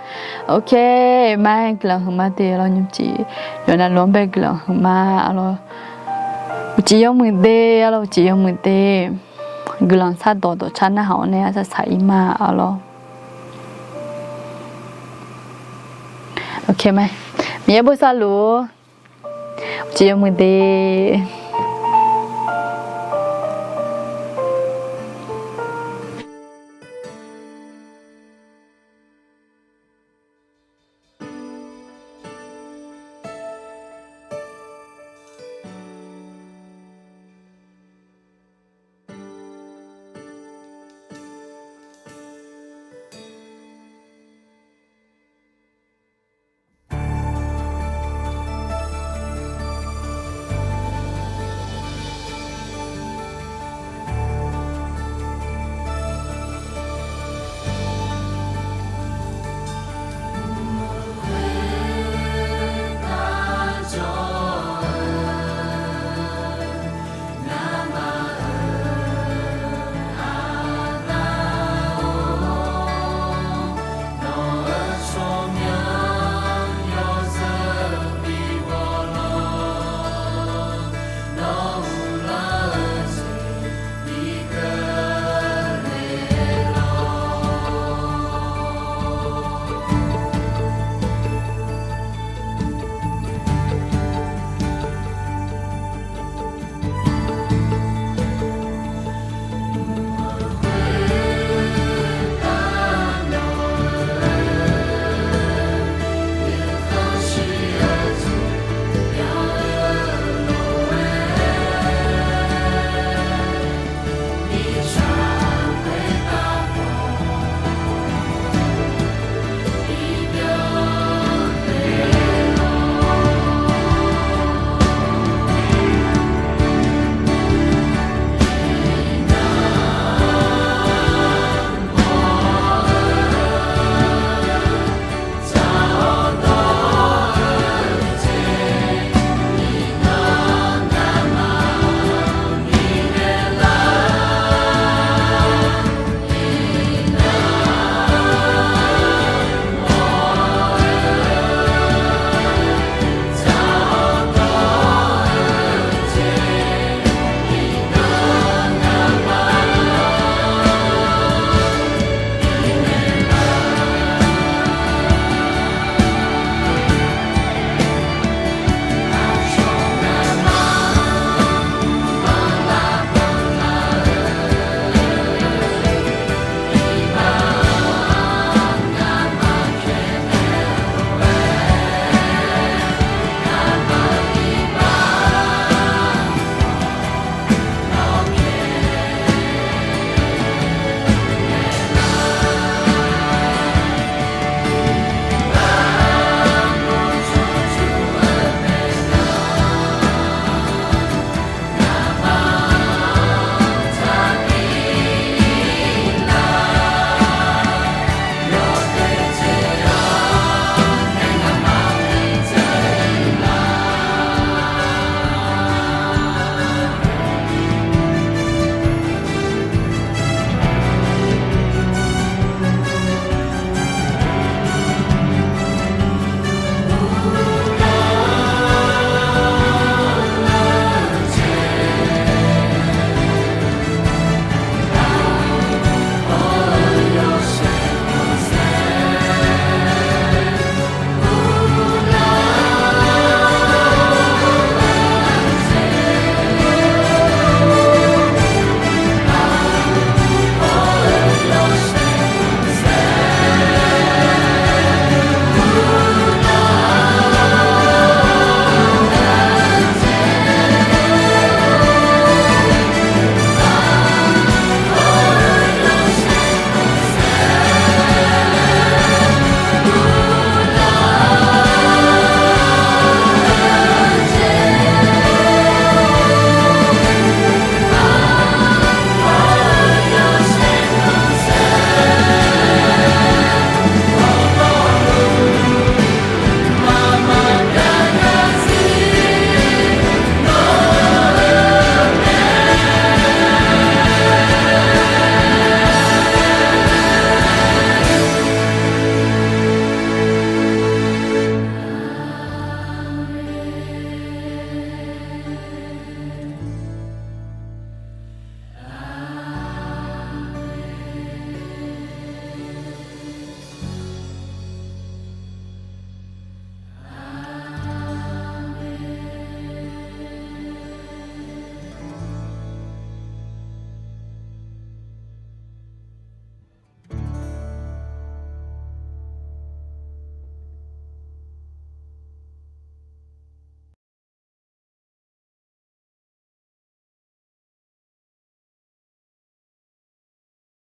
Ok, ma guiqlanq huiqma de lawr nymrcif. Yawqnav luf-anr bae guiqlanq huiqma-a lawr. Uqcif yawmuiq de-a lawr, uqcif yawmuiq de. Guiqlanq shardawq dawqcar narhaq-awr nae arsaq saq-ir ma-a lawr. Ok ma, Miqyaer bosav luf-or. Uqcif yawmuiq de.